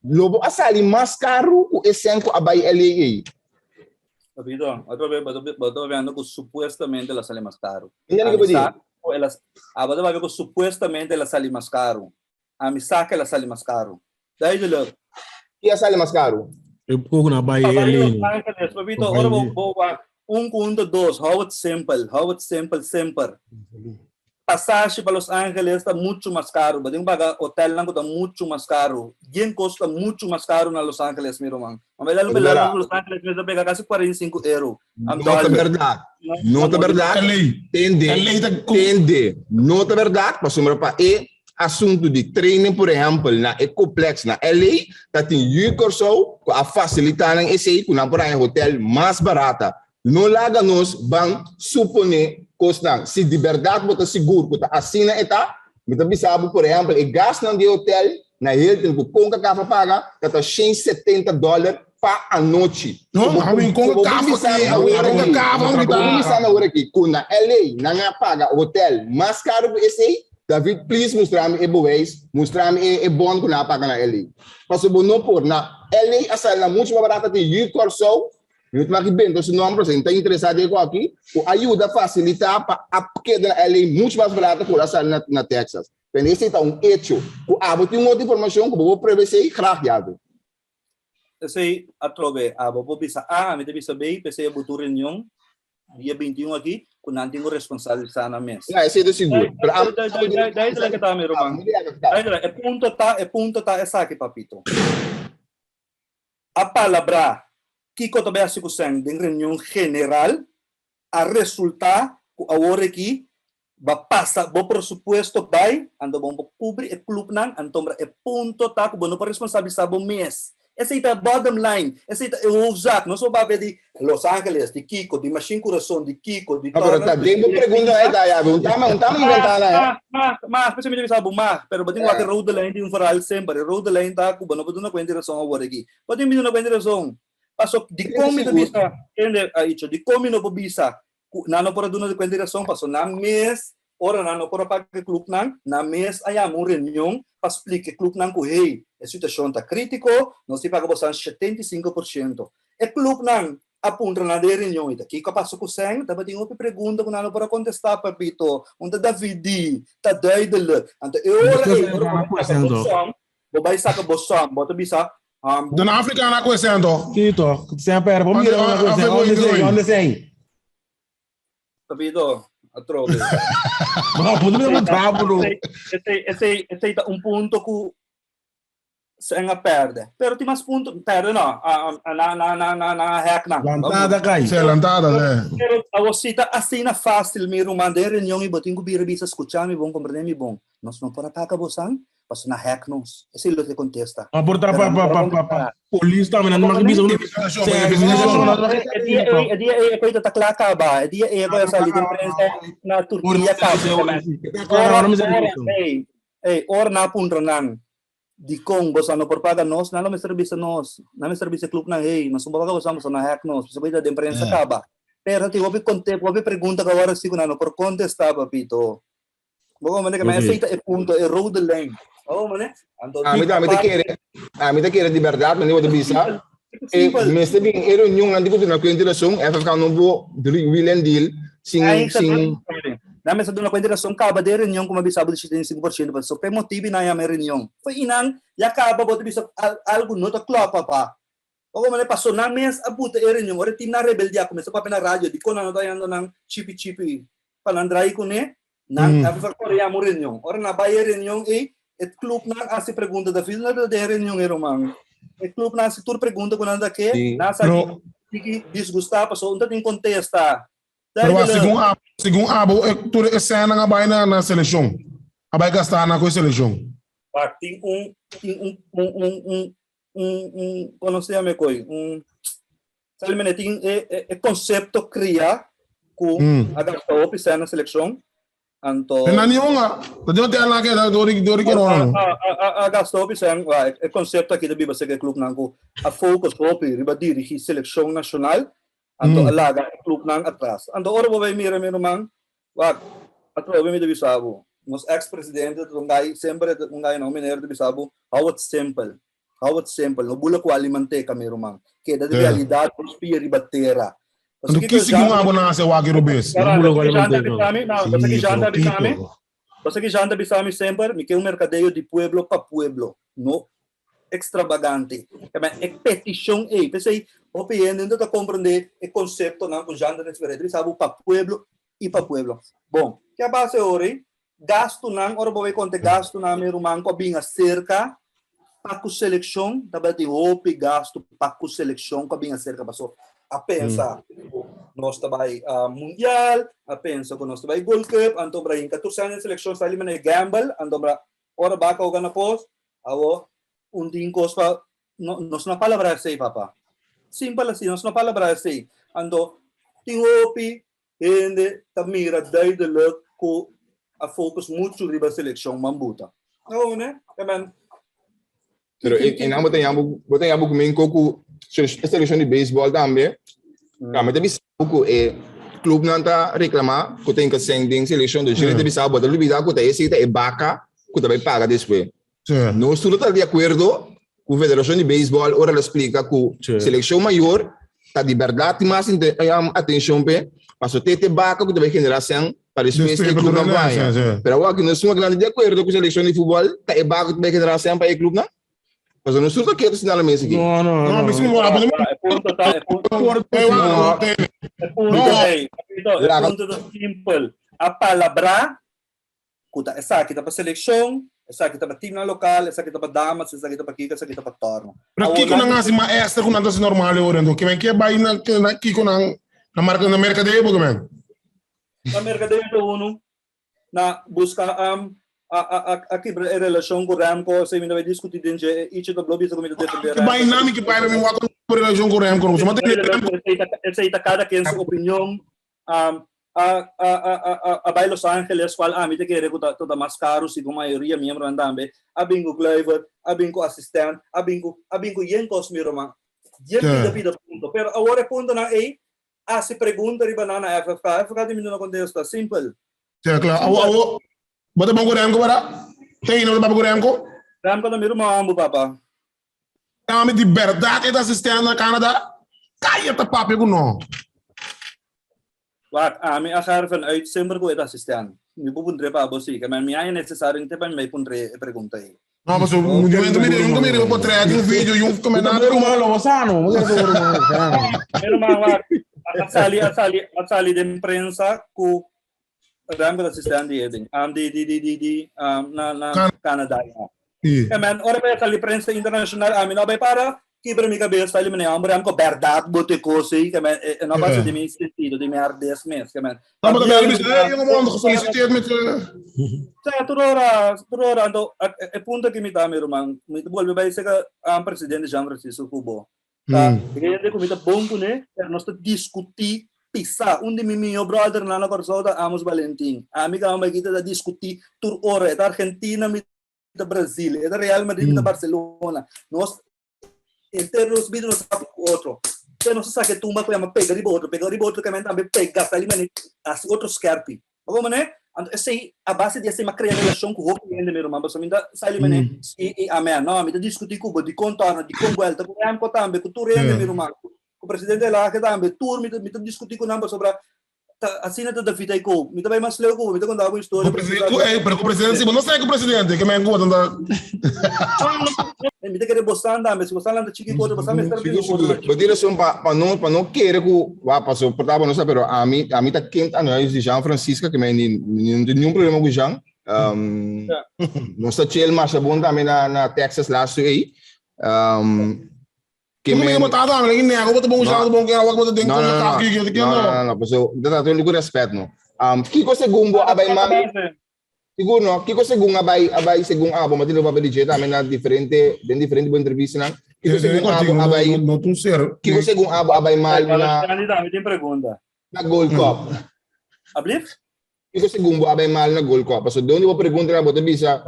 Lo bo a sali mas karu ku e sèn ku a bai LA ei. Papito, otro vez bo ta bo ta papiando ku supuestamente el a sali mas karu. Entende ke bo Ami di? sa ku el a ah bo ta papia ku supuestamente el a sali mas karu. Ami sa ku el a sali mas karu. Duidelijk. Ki a sali mas karu? E poko na bai Pa bai LA Los no. Angeles, papito, Pa bai ora bo LA. bo wak un ku un ta dos, hou het simpel, hou het simpel semper. Pasashi pa Los Angeles ta muchu mas karu. Bo tin ku paga hotelnan ku ta muchu mas karu. Yen kos ta muchu mas karu na Los Angeles, mi ruman. Ma bela Ta bela berdad. Los Angeles mester pega kasi 45 euro. Am No ta dollar. berdad. No ta berdad. Ta lei. Tende, Ta lei ta ku. tende. No ta berdad, pasobra pa e asuntu di training, por ehempel, na e complex na LA, ta tin yu Kòrsou ku a fasilitá nan esei ku nan por haña hotel mas barata. No laga nos ban suponé. kosnan. Si di bèrdat bo ta sigur ku ta asina e ta, mi ta bisa bo, por ehèmpel, e gasnan di e hotèl na Hilton ku Concacaf a paga ta ta 170 dòler pa anochi. No, So bo a bin so bo Concacaf bin bisa aki, mi awor aki, Concacaf, bo bin kita. bisa mi awor aki ku na LA nan a paga hotèl mas karu ku esei, David please mustra mi e bewijs, mustra mi e e bon ku nan a paga na LA. Pasobra bo no por, na LA a sali nan muchu mas barata te yu Kòrsou. Mi no ta maki benta su nomber, pasobra mi ta interesá den e aki, ku a yuda fasilitá pa a keda na LA muchu mas barata ku a sali na na Texas. Pero esei ta un echo. Ku abo tin un otro informashon ku bo por prueba esei, graag Yago. Esei atrobe abo por bisa A, ami ta bisa B, p'esei a buta un reunion dia 21 aki ku nan tin ku responsabilisá nan mes. Ya, esei ta sigur. Pero abo Duidelijk ta mi ruman. Duidelijk. E punto ta, e punto ta esaki, papito. A palabrá kiko ta bai hasi ku sèn den reunion general a resultá ku awor aki ba pasa bo presupuesto bai anto bo por kubri e klupnan antombra e punto ta ku bo no por responsabilisá bo mes. Esei ta e bottom line, esei ta e hoofdzaak. Nos por papia di Los Angeles, di kiko, di Machine Kurason, di kiko, di No, pero ta den bo pregunta na e ta ya, un tama, un tama inventá na e. Mag, mag, mag, p'esei mi ta bisa bo mag, pero bo tin wak e rode lijn di un verhaal semper. E rode lijn ta ku bo no por duna kuenta di rason awor aki. Bo tin duna kuenta di rason. Paso dikon mi ta bisa, kende a icho, dikon mi no por bisa ku nan no por a duna di kuenta di rason? Paso nan mes, ora nan no por a paga e klupnan, nan mes a yama un reunion pa splika e klupnan ku hey, e situashon ta kritiko, nos tin paga bosan 75%. E klupnan a puntra nan den e reunion, i ta kiko a pasa ku sèn? Tabatin hopi pregunta ku nan no por a kontestá, papito. Un ta Davidi, ta duidelijk. Anto e ora ei, ora bo bai saka bo sòm, bo bai saka bo sòm, bo ta bisa, Den Afrika na ku esei anto? Sí toch, semper bo mira na ku esei, onde sei, onde sei. Papito, atrobe. No, punto mi ta bravo no. Esei, esei, esei ta un punto ku sen a perde. Pero tin mas punto, perde no, a na na na na na hek nan. Lantada kai. Sí, lantada, sí. Pero awosita asina fácil mi ruman den reunion i bo tin ku bira bisa skucha mi bon, komprende mi bon. Nos no por a paga bosan, Pasobra nan hack nos. Esei lo ke kontesta. Ma por ta pa pa pa pa pa polis tambe nan no mag bisa uno. E dia ei, e dia ei e koita ta kla kaba. E dia ei e koita sali den prensa na Turkia kaba. Ora, ora, ei, ei, ora nan a puntra nan dikon boso no por paga nos, nan lo mester bisa nos. Nan mester bisa e clubnan, hey, nos no por paga boso, boso no hack nos. Pasobra koita den prensa kaba. Pero tin hopi konte, hopi pregunta ku awor si ku nan no por kontesta, papito. Bo comprende que okay. Esei ta e punto, e rode lijn. Oh, mane? Anto, a mi ta, a mi ta kere, a mi ta kere di berdad, mane wat bisa. E mester bin e reunion nan di ku duna kuenta rason, FFK no bo wheel and deal sin sin Nan mester duna kuenta rason kaba de reunion kuma bisa bo di 75%, pa so pe motibi nan yama e reunion. Foi inan ya kaba bo ta bisa algo no ta klopa pa. Ora mane paso nan mes a buta e reunion, ora e team nan rebeldia cuminsa papia na radio dicon nan no ta yando nan chipi chipi pa nan drai cune, nan a bisa ora yama un reunion. Ora nan a bay e reunion ey, e club nan a haci pregunta, David no ta den e reunion ey ruman, e club nan a haci tur pregunta cu nan ta ke, nan a sa ki disgusta pasobra no ta tin contesta. Pero a segun abo, segun abo e tur e sènnan a bai na na selekshon. A bai gastá na ku e selekshon. Wak, tin un tin un un un un un un kono se yama e koi? Un sali mene tin e e e konsepto kria ku a gasta hopi sèn na selekshon Anto. E nan yonga, ta di hotel nan keda dor di dor di corona no. A a a gasta hopi sèn, wa e konsepto aki ta biba serka e klupnan ku a focus hopi riba dirigí selekshon nashonal, anto a laga e klupnan atras. Anto ora bo bai mira mi ruman, wak, atrobe mi ta bisa bo, nos ex presidente ta un gai semper e ta un gai no meneer ta bisa bo, hou het simpel, hou het simpel, no bula ku ali manteka mi ruman, keda di realidat bo spia riba tera. Anto ki segun abo nan hasi awaki robes? No bula ku ali manteka. Basa ki Jean ta bisa mi, basa ki Jean ta bisa mi semper, mi ke un merkadeo di pueblo pa pueblo, no extravagante. Kaba e peticion ei, p'esei hopi hende no ta comprende e conceptonan cu Jean ta referí. Ta bisa bo pa pueblo y pa pueblo. Bon, ke a base ora ei? Gastunan, ora bo bay conta e gastunan mi ruman cu a bin acerca pa cu seleccion, tabatin hopi gastu pa cu seleccion cu a bin acerca paso a pensa cu nos ta bay mundial, a pensa cu nos ta bay Gold Cup, anto Brahim 14 aña den seleccion sali manera gamble, anto Ora baka hoga na kos, awo un tin kos pa no, nos no palabra esei, papa. Simpel así, nos no palabra esei. Anto, tin hopi. Hende ta mira duidelijk ku a focus muchu riba selekshon Mambuta. No, ne? E men. Pero e nan bo ta yambo, bo ta yambo ku men ko ku e selekshon di beisbòl tambe. Tambe ta bisa ku e klubnan ta reklamá ku ta hinka sèn den selekshon. Dus ta bisa bo ta lubidá ku ta esei ta e baka ku ta bai paga despues. Nos tur ta di akuerdo ku Federashon di Beisbòl ora el a splika ku selekshon mayor ta di bèrdat tin mas atenshon p'e, pasobra te te baka ku ta bai generá sèn pa despues e klubnan por haña. Pero awor aki nos tur a grandi di akuerdo ku selekshon di futbòl ta e baka ku ta bai generá sèn pa e klubnan. Pasobra nos tur ta ketu asina la mes aki. No, no, no. E punto ta, e punto, e punto, ey, e punto ta simpel. A palabrá ku ta esaki ta pa selekshon, esaki ta pa timnan lokal, esaki ta pa damas, esaki ta pa kiko, esaki ta pa tòrno. Pero kiko nan hasi mas èkstra ku nan ta hasi normal e ora enton? Kimen ke bai na na kiko nan na marka na merkadeo bo kimen? Na merkadeo ta unu na buska a a a a kibra e relashon ku Remco, esei mi ta bai diskutí den dje, e Ichi ta blo bisa ku mi ta defendé Ke bai Remco. na mi ke bai pa mi wak ku relashon ku Remco no. Suma tene Remco. Esei ta kada ken su opinion. A a a a bai Los Angeles cual ami ta kere cu ta ta mas caro segun mayoria miembronan tambe, a bin cu Kluivert, a bin cu assistent, a bin cu a bin cu yen cos mi ruman. Yen pida pida punto. Pero awor e puntonan ey haci pregunta riba nan na FFK. FFK tin mi duna contesta. Simpel. Sí, claro. Awo, awo, bo ta bon cu Remco, verdad? Te hino bo ta papia cu Remco? Remco ta mi ruman homber, papa. Ami di berdad e ta asistente na Canada? Caya ta papia cu no. Wak, ami a gaar vanuit semper cu e ta asistente. Mi por puntr'é pa abo si, ke mi haña necesario inte pa mi bay puntr'é e pregunta ei. No, paso yo ento mira, yo nunca mira un portret, un video, yo nunca mira nada. Bo ruman lo sano, bo kere bo ruman lo sano. Mi ruman, wak, a sali, a sali, a sali den prensa cu Remco ta asistente di e ding, di, di, di, di, di, na, na Canada, ya. Sí. E man, ora bay sali prensa internacional, ami no bay para kibra mi cabeza, sali mene, hombre, Remco, berdad bo te cos ey, ke men, e no base di mi sentido, di mi ardes mes, ke men. No, maar dan ben je hey, jongeman, gefeliciteerd met je. Sa, tur ora, tur ora, anto, e punto aki mi ta, mi ruman, mi ta bolbe bay seka presidente Jean Francisco Cubo. Ta hende ku mi ta bon kuné, pero nos ta diskutí pisá. Un di mi mihó bròdernan na Kòrsou ta Amos Valentin. Ami ku Amos Baikita ta diskutí tur ora. E ta Argentina, mi ta Brazil. E ta Real Madrid, mi ta Barcelona. Nos henter nos bida nos ta ku otro. Te nos ta saka e tumba ku yama pega riba otro, pega riba otro, kemen tambe pega, sali manera hasi otro skèrpi. Bo como ne? Anto esei, a base di esei m'a crea relacion cu hopi hende, mi ruman, pasobra mi ta sali mene si i amen. No, mi ta discuti cu bo dicon torna, dicon buelta, cu Remco tambe, cu tur hende, mi ruman, cu presidente Elage tambe, tur mi ta mi ta discuti cu nan pasobra ta asina ta David a cu. Mi ta bay mas leu cu bo, mi ta conta bo un historia. Cu presidente, cu ey, pero cu presidente si bo no sa cu presidente, ke men cu bo ta ta. Mi ta kere bosan tambe, si bosan lanta chiki cu otro, bosan mester Sigur, sigur. Bo tin rason pa pa no pa no kere ku wak paso por ta bo no sa pero ami ami ta kent anuais di Jean Francisca ke mi ni no tin niun problema ku Jean. Nos ta chill masha bon tambe na na Texas lastu ei. Ke men. Bo ta tambe ki nego bo ta bon usando bon kera wak bo ta den No no no no no no paso mi ta trata ku respet no. Kiko segun bo a bai mal? Sigur no. Kiko segun a bai a bai segun abo, ma tin lo papia di dje tambe na diferente den diferente bo entrevistanan. Kiko segun abo a bai No ta un ser. Kiko segun abo a bai mal na Alexandre tambe tin pregunta. na Gold Cup? Ablief? Kiko segun bo a bai mal na Gold Cup? Pasobra donde bo pregunta bo ta bisa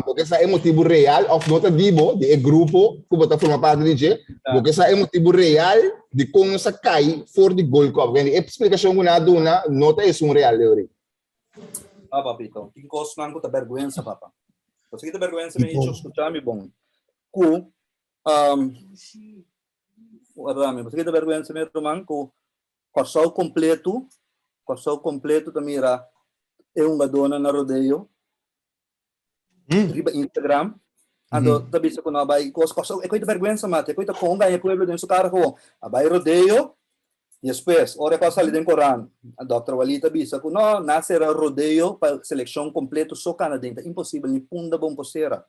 bo ke sa e motibu real of no ta di bo, di e grupo ku bo ta forma parti di dje, bo ke sa e motibu real di kon nos a kai for di Gold Cup. E splikashon ku nan a duna no ta esun real, Leory. Ah, papito, tin kosnan ku ta bèrgwensa, papa. Pasobra ki ta bèrgwensa mi hecho, skucha mi bon. Ku, um, warda mi, pasobra ki ta bèrgwensa mi ruman, ku Kòrsou kompletu, Kòrsou kompletu ta mira e hungadónan na rodeo riba Instagram. Anto ta bisa ku no a bai kos Kòrsou, e koi ta bèrgwensa mate, e koi ta kon gaña e pueblo den su kara gewoon. A bai rodeo, Despues, ora e kos sali den koran, Dòkter Walid a bisa ku no, na sera rodeo pa selekshon kompleto so kana den, ta imposibel, ni punda bon por sera.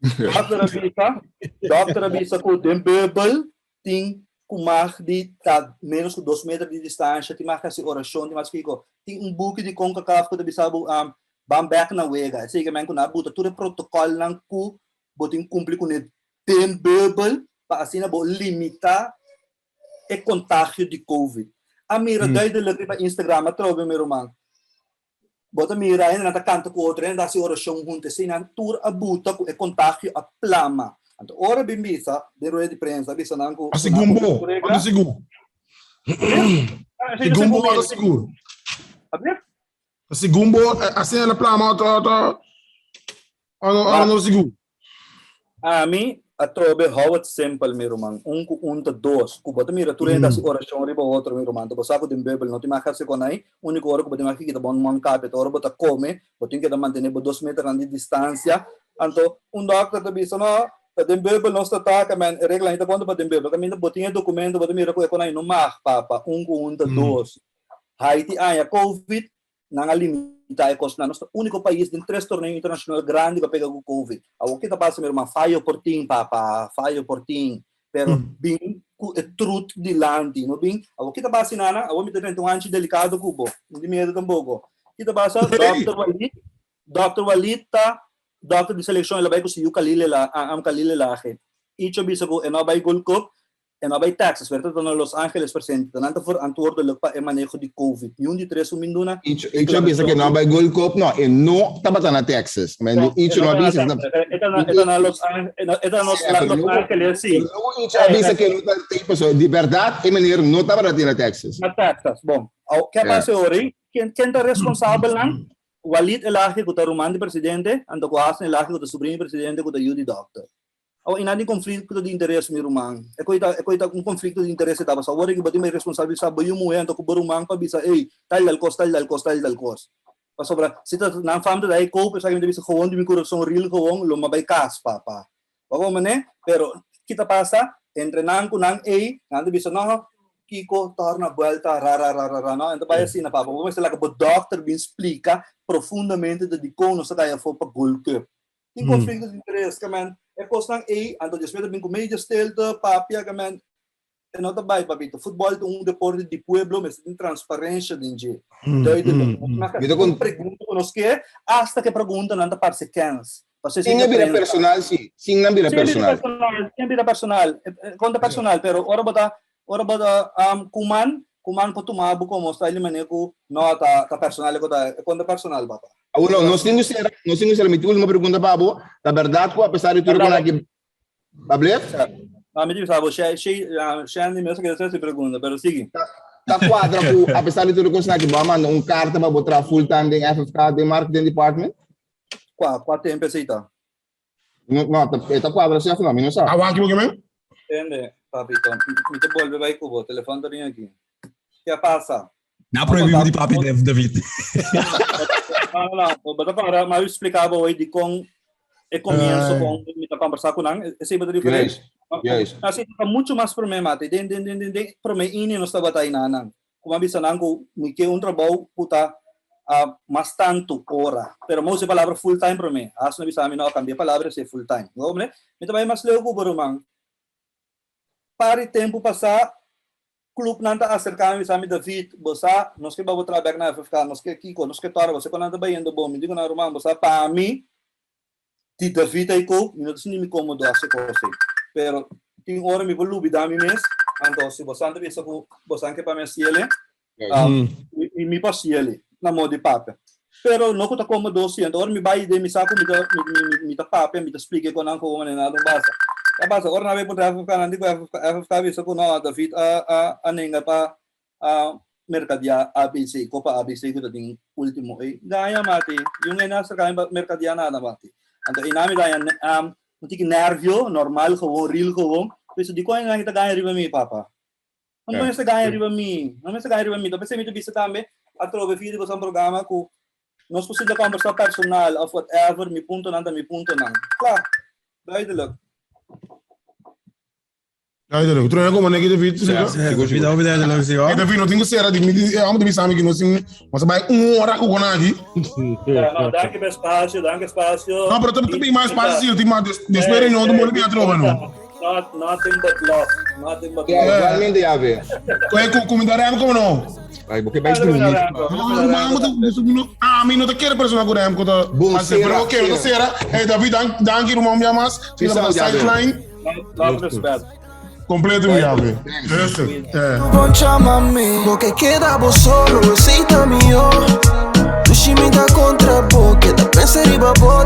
Dòkter a bisa, dòkter a bisa ku den bùbel tin ku mag di ta ménos ku dos meter di distansha, tin mag hasi orashon, tin mas kiko. Tin un buki di Concacaf ku ta bisa bo ban bèk na wega. Esei ke men ku nan a buta tur e protokòlnan ku bo tin kumpli kuné den bùbel pa asina bo limitá e kontagio di covid. A mira duidelijk riba Instagram atrobe mi ruman. Bo ta mira hendenan ta kanta ku otro, hende ta hasi orashon huntu, eseinan tur a buta ku e kontagio a plama. Anto ora bin bisa den rueda di prensa a bisa nan ku A segun bo, ota sigur. Segun bo ota sigur. A segun bo, asina el a plama ota ota ota no sigur. Ami atrobe hou het simpel mi ruman, un ku un ta dos, ku bo ta mira tur hende hasi orashon riba otro mi ruman, ta bo sa ku den Beibel no tin mag hasi kon ai, uniko ora ku bo tin mag kita bon man kapia ta ora bo ta kome, bo tin keda mantene bo dos meternan di distansia, anto un dòkter ta bisa no, ta den Beibel nos ta taka men, e reglanan ta konta pa den Beibel, kaminda bo tin e dokumento bo ta mira ku e kon ai no mag papa, un ku un ta dos, Haiti aña covid, Nan a limita e kosnan. Nos ta úniko pais den tres torneo internashonal grandi ku a pega ku covid. Awor ke ta pasa mi ruman? Fayo por tin papa, fayo por tin. Pero bin ku e trut dilanti, no bin. Awor ke ta pasa nana? Awor mi ta drenta un hanchi delikado ku bo. No tin miedu tampoko. Ke ta pasa? Dòkter Walid, Dòkter Walid ta dòkter di selekshon. El a bai ku su yu Khalil Ela, am Khalil Elahe. Icho bisa ku e no a bai Gold Cup E no a bai Texas, pero ta na Los Angeles presente. Ta nan ta verantwoordelijk pa e maneho di Covid. Niun di tres un bin duna Icho, Icho a bisa ke no a bai Gold Cup, no, e no tabata na Texas. Men No, Icho e no no a ta na bisa. Texas. E ta na, e ta na Los Angeles, e ta na Los, Sí, pero Los luego, Angeles, sí. pero luego Icho a bisa ke no ta tei, pasobra di bèrdat e meneer no tabata tin na Texas. Na Texas, bon. Awo, ke a Ja. pasa e ora ei? Ken, ken ta responsabel nan? Walid Elahi ku ta ruman di presidente, anto ku Hassan Elahi ku ta subrin di presidente ku ta yu di dòkter. Awa i nan tin konflikto di interes mi ruman. E koi ta e koi ta un konflikto di interes e tabata. Awor ku bo tin bai responsabilisá bo yu muhé anto ku bo ruman pa bisa ey tal tal kos tal tal kos tal tal kos. Pasobra si ta nan fam ta da e koop esaki mi ta bisa gewoon di mi kurason real gewoon lo mi a bai kas papa. Bo a manera? Pero ki ta pasa entre nan ku nan ey nan ta bisa no kiko torna buelta ra ra ra ra ra no en ta bai asina papa. Bo mester laga bo dòkter bin splika profundamente ta dikon nos ta kai afó pa Gold Cup. Tin konflikto di interes, ke men e kosnan ei, anto despues ta bin ku medio stilte, papia, ke men e no ta bai, papito. Futbòl ta un deporte di pueblo, mester tin transparensha den dje. Duidelijk. Nos mag Mi ta hasi kon tur pregunta ku nos ke, asta ku e preguntanan ta parse kens. Pasobra Sin esei a ta bira prensa. personal si, sin nan bira Sin a bira personal. personal, sin a bira personal. Kon ta personal, pero ora bo ta Ora bo ta ku man, ku man por tuma bo komo style di manera ku no ta ta personal e ku ta e konta personal papa. Awor no, nos tin ku sera, nos tin ku sera. Mi tin ultimo pregunta pa bo. Ta bèrdat ku apesar di tur e kon aki Bablef? No, mi tin bisa bo, she, she, Shandy mi no sa keda haci pregunta, pero sigui. Ta kuadra ku apesar di tur e kosnan aki bo a manda un karta pa bo traha full time den FFK, den marketing department? Kua, kua tempu esei ta? No, no, ta, e ta cuadra si of no, mi no sa. Awaki bo ke men? Tende, papito, mi ta bolbe bai ku bo, telefon ta ring aki. Ke a pasa? Na prohibi di papi David. No, no, no, bo ta para, ma explica bo hoy dikon e comienzo con mi ta conversa ku nan, esei bo ta referir? Juist, juist. Así ta mucho mas prome mate, den den den den den prome ini nos tabata einan nan. Ku a bisa nan ku mi ke un trabou ku ta mas tantu ora. Pero mi a usa e palabra full time promé. Haas no bisa mi no, kambia e palabra esei full time. Bo hombre, mi ta bai mas leu ku bo ruman. Par di tempu pasá klupnan ta aserká mi bisa mi, David, bo sa nos ke bai bo traha bèk na FFK, nos ke kiko, nos ke tòra, bo sa kon nan ta bayendo bon. Mi di ku nan, ruman, bo sa pa mi Di David a Jacob, mi no ta sinti mi komodo hasi kos ei. Pero tin ora mi por lubidá mi mes, anto si bosan ta bisa ku bosan ke pa mi hasi el'e, mi mi por hasi el'e na modo di papia. Pero no ku ta komodo si, anto ora mi bai den mi sa ku mi ta mi ta papia, mi ta splika e konan komo manera nada no basa. Ta basa, ora nan a bai puntra FFK, nan di ku FFK a bisa ku no, David a a a nenga pa a mercadia ABC, Copa ABC ku ta tin ultimo ei gaña mati, yun ei na acerca mi pa mercadia nada mati. Anto einan mi daña un tiki nervio, normal gewoon, real gewoon, pensa dikon einan ta gaña riba mi papa? No mester gaña riba mi, no mester gaña riba mi, ta p'esei mi ta bisa tambe atrobe via di boso programa ku nos por sinta kombersa personal of whatever, mi puntonan ta mi puntonan. Kla, duidelijk. Duidelijk. Truena como neki David. Ja, sigur, sigur. David, duidelijk, sigur. Hey, David, no tengo cera di mi di amo di bisami que no sin, mas bai un hora ku con aki. Ja, no, danki pa espacio, danki espacio. No, pero te te mais espacio, ti mas después de no te moli bi atroba no. Not, nothing but love, nothing but Ja, love. igualmente ya ve. Koe ku ku mi darem como no. Ay, porque bai drumi. No, mamo te a mi no te quiere persona ku rem ku ta. Bon, Pero okay, no cera. Hey David, dank danki rumam ya mas. Peace out, ya ve. Sideline. Love, respect. Kompleto mi yabe. Rustig. Eh. Bo ke keda bo solo, esei ta mihó. Dushi mi ta kontra bo, keda pensa riba bo.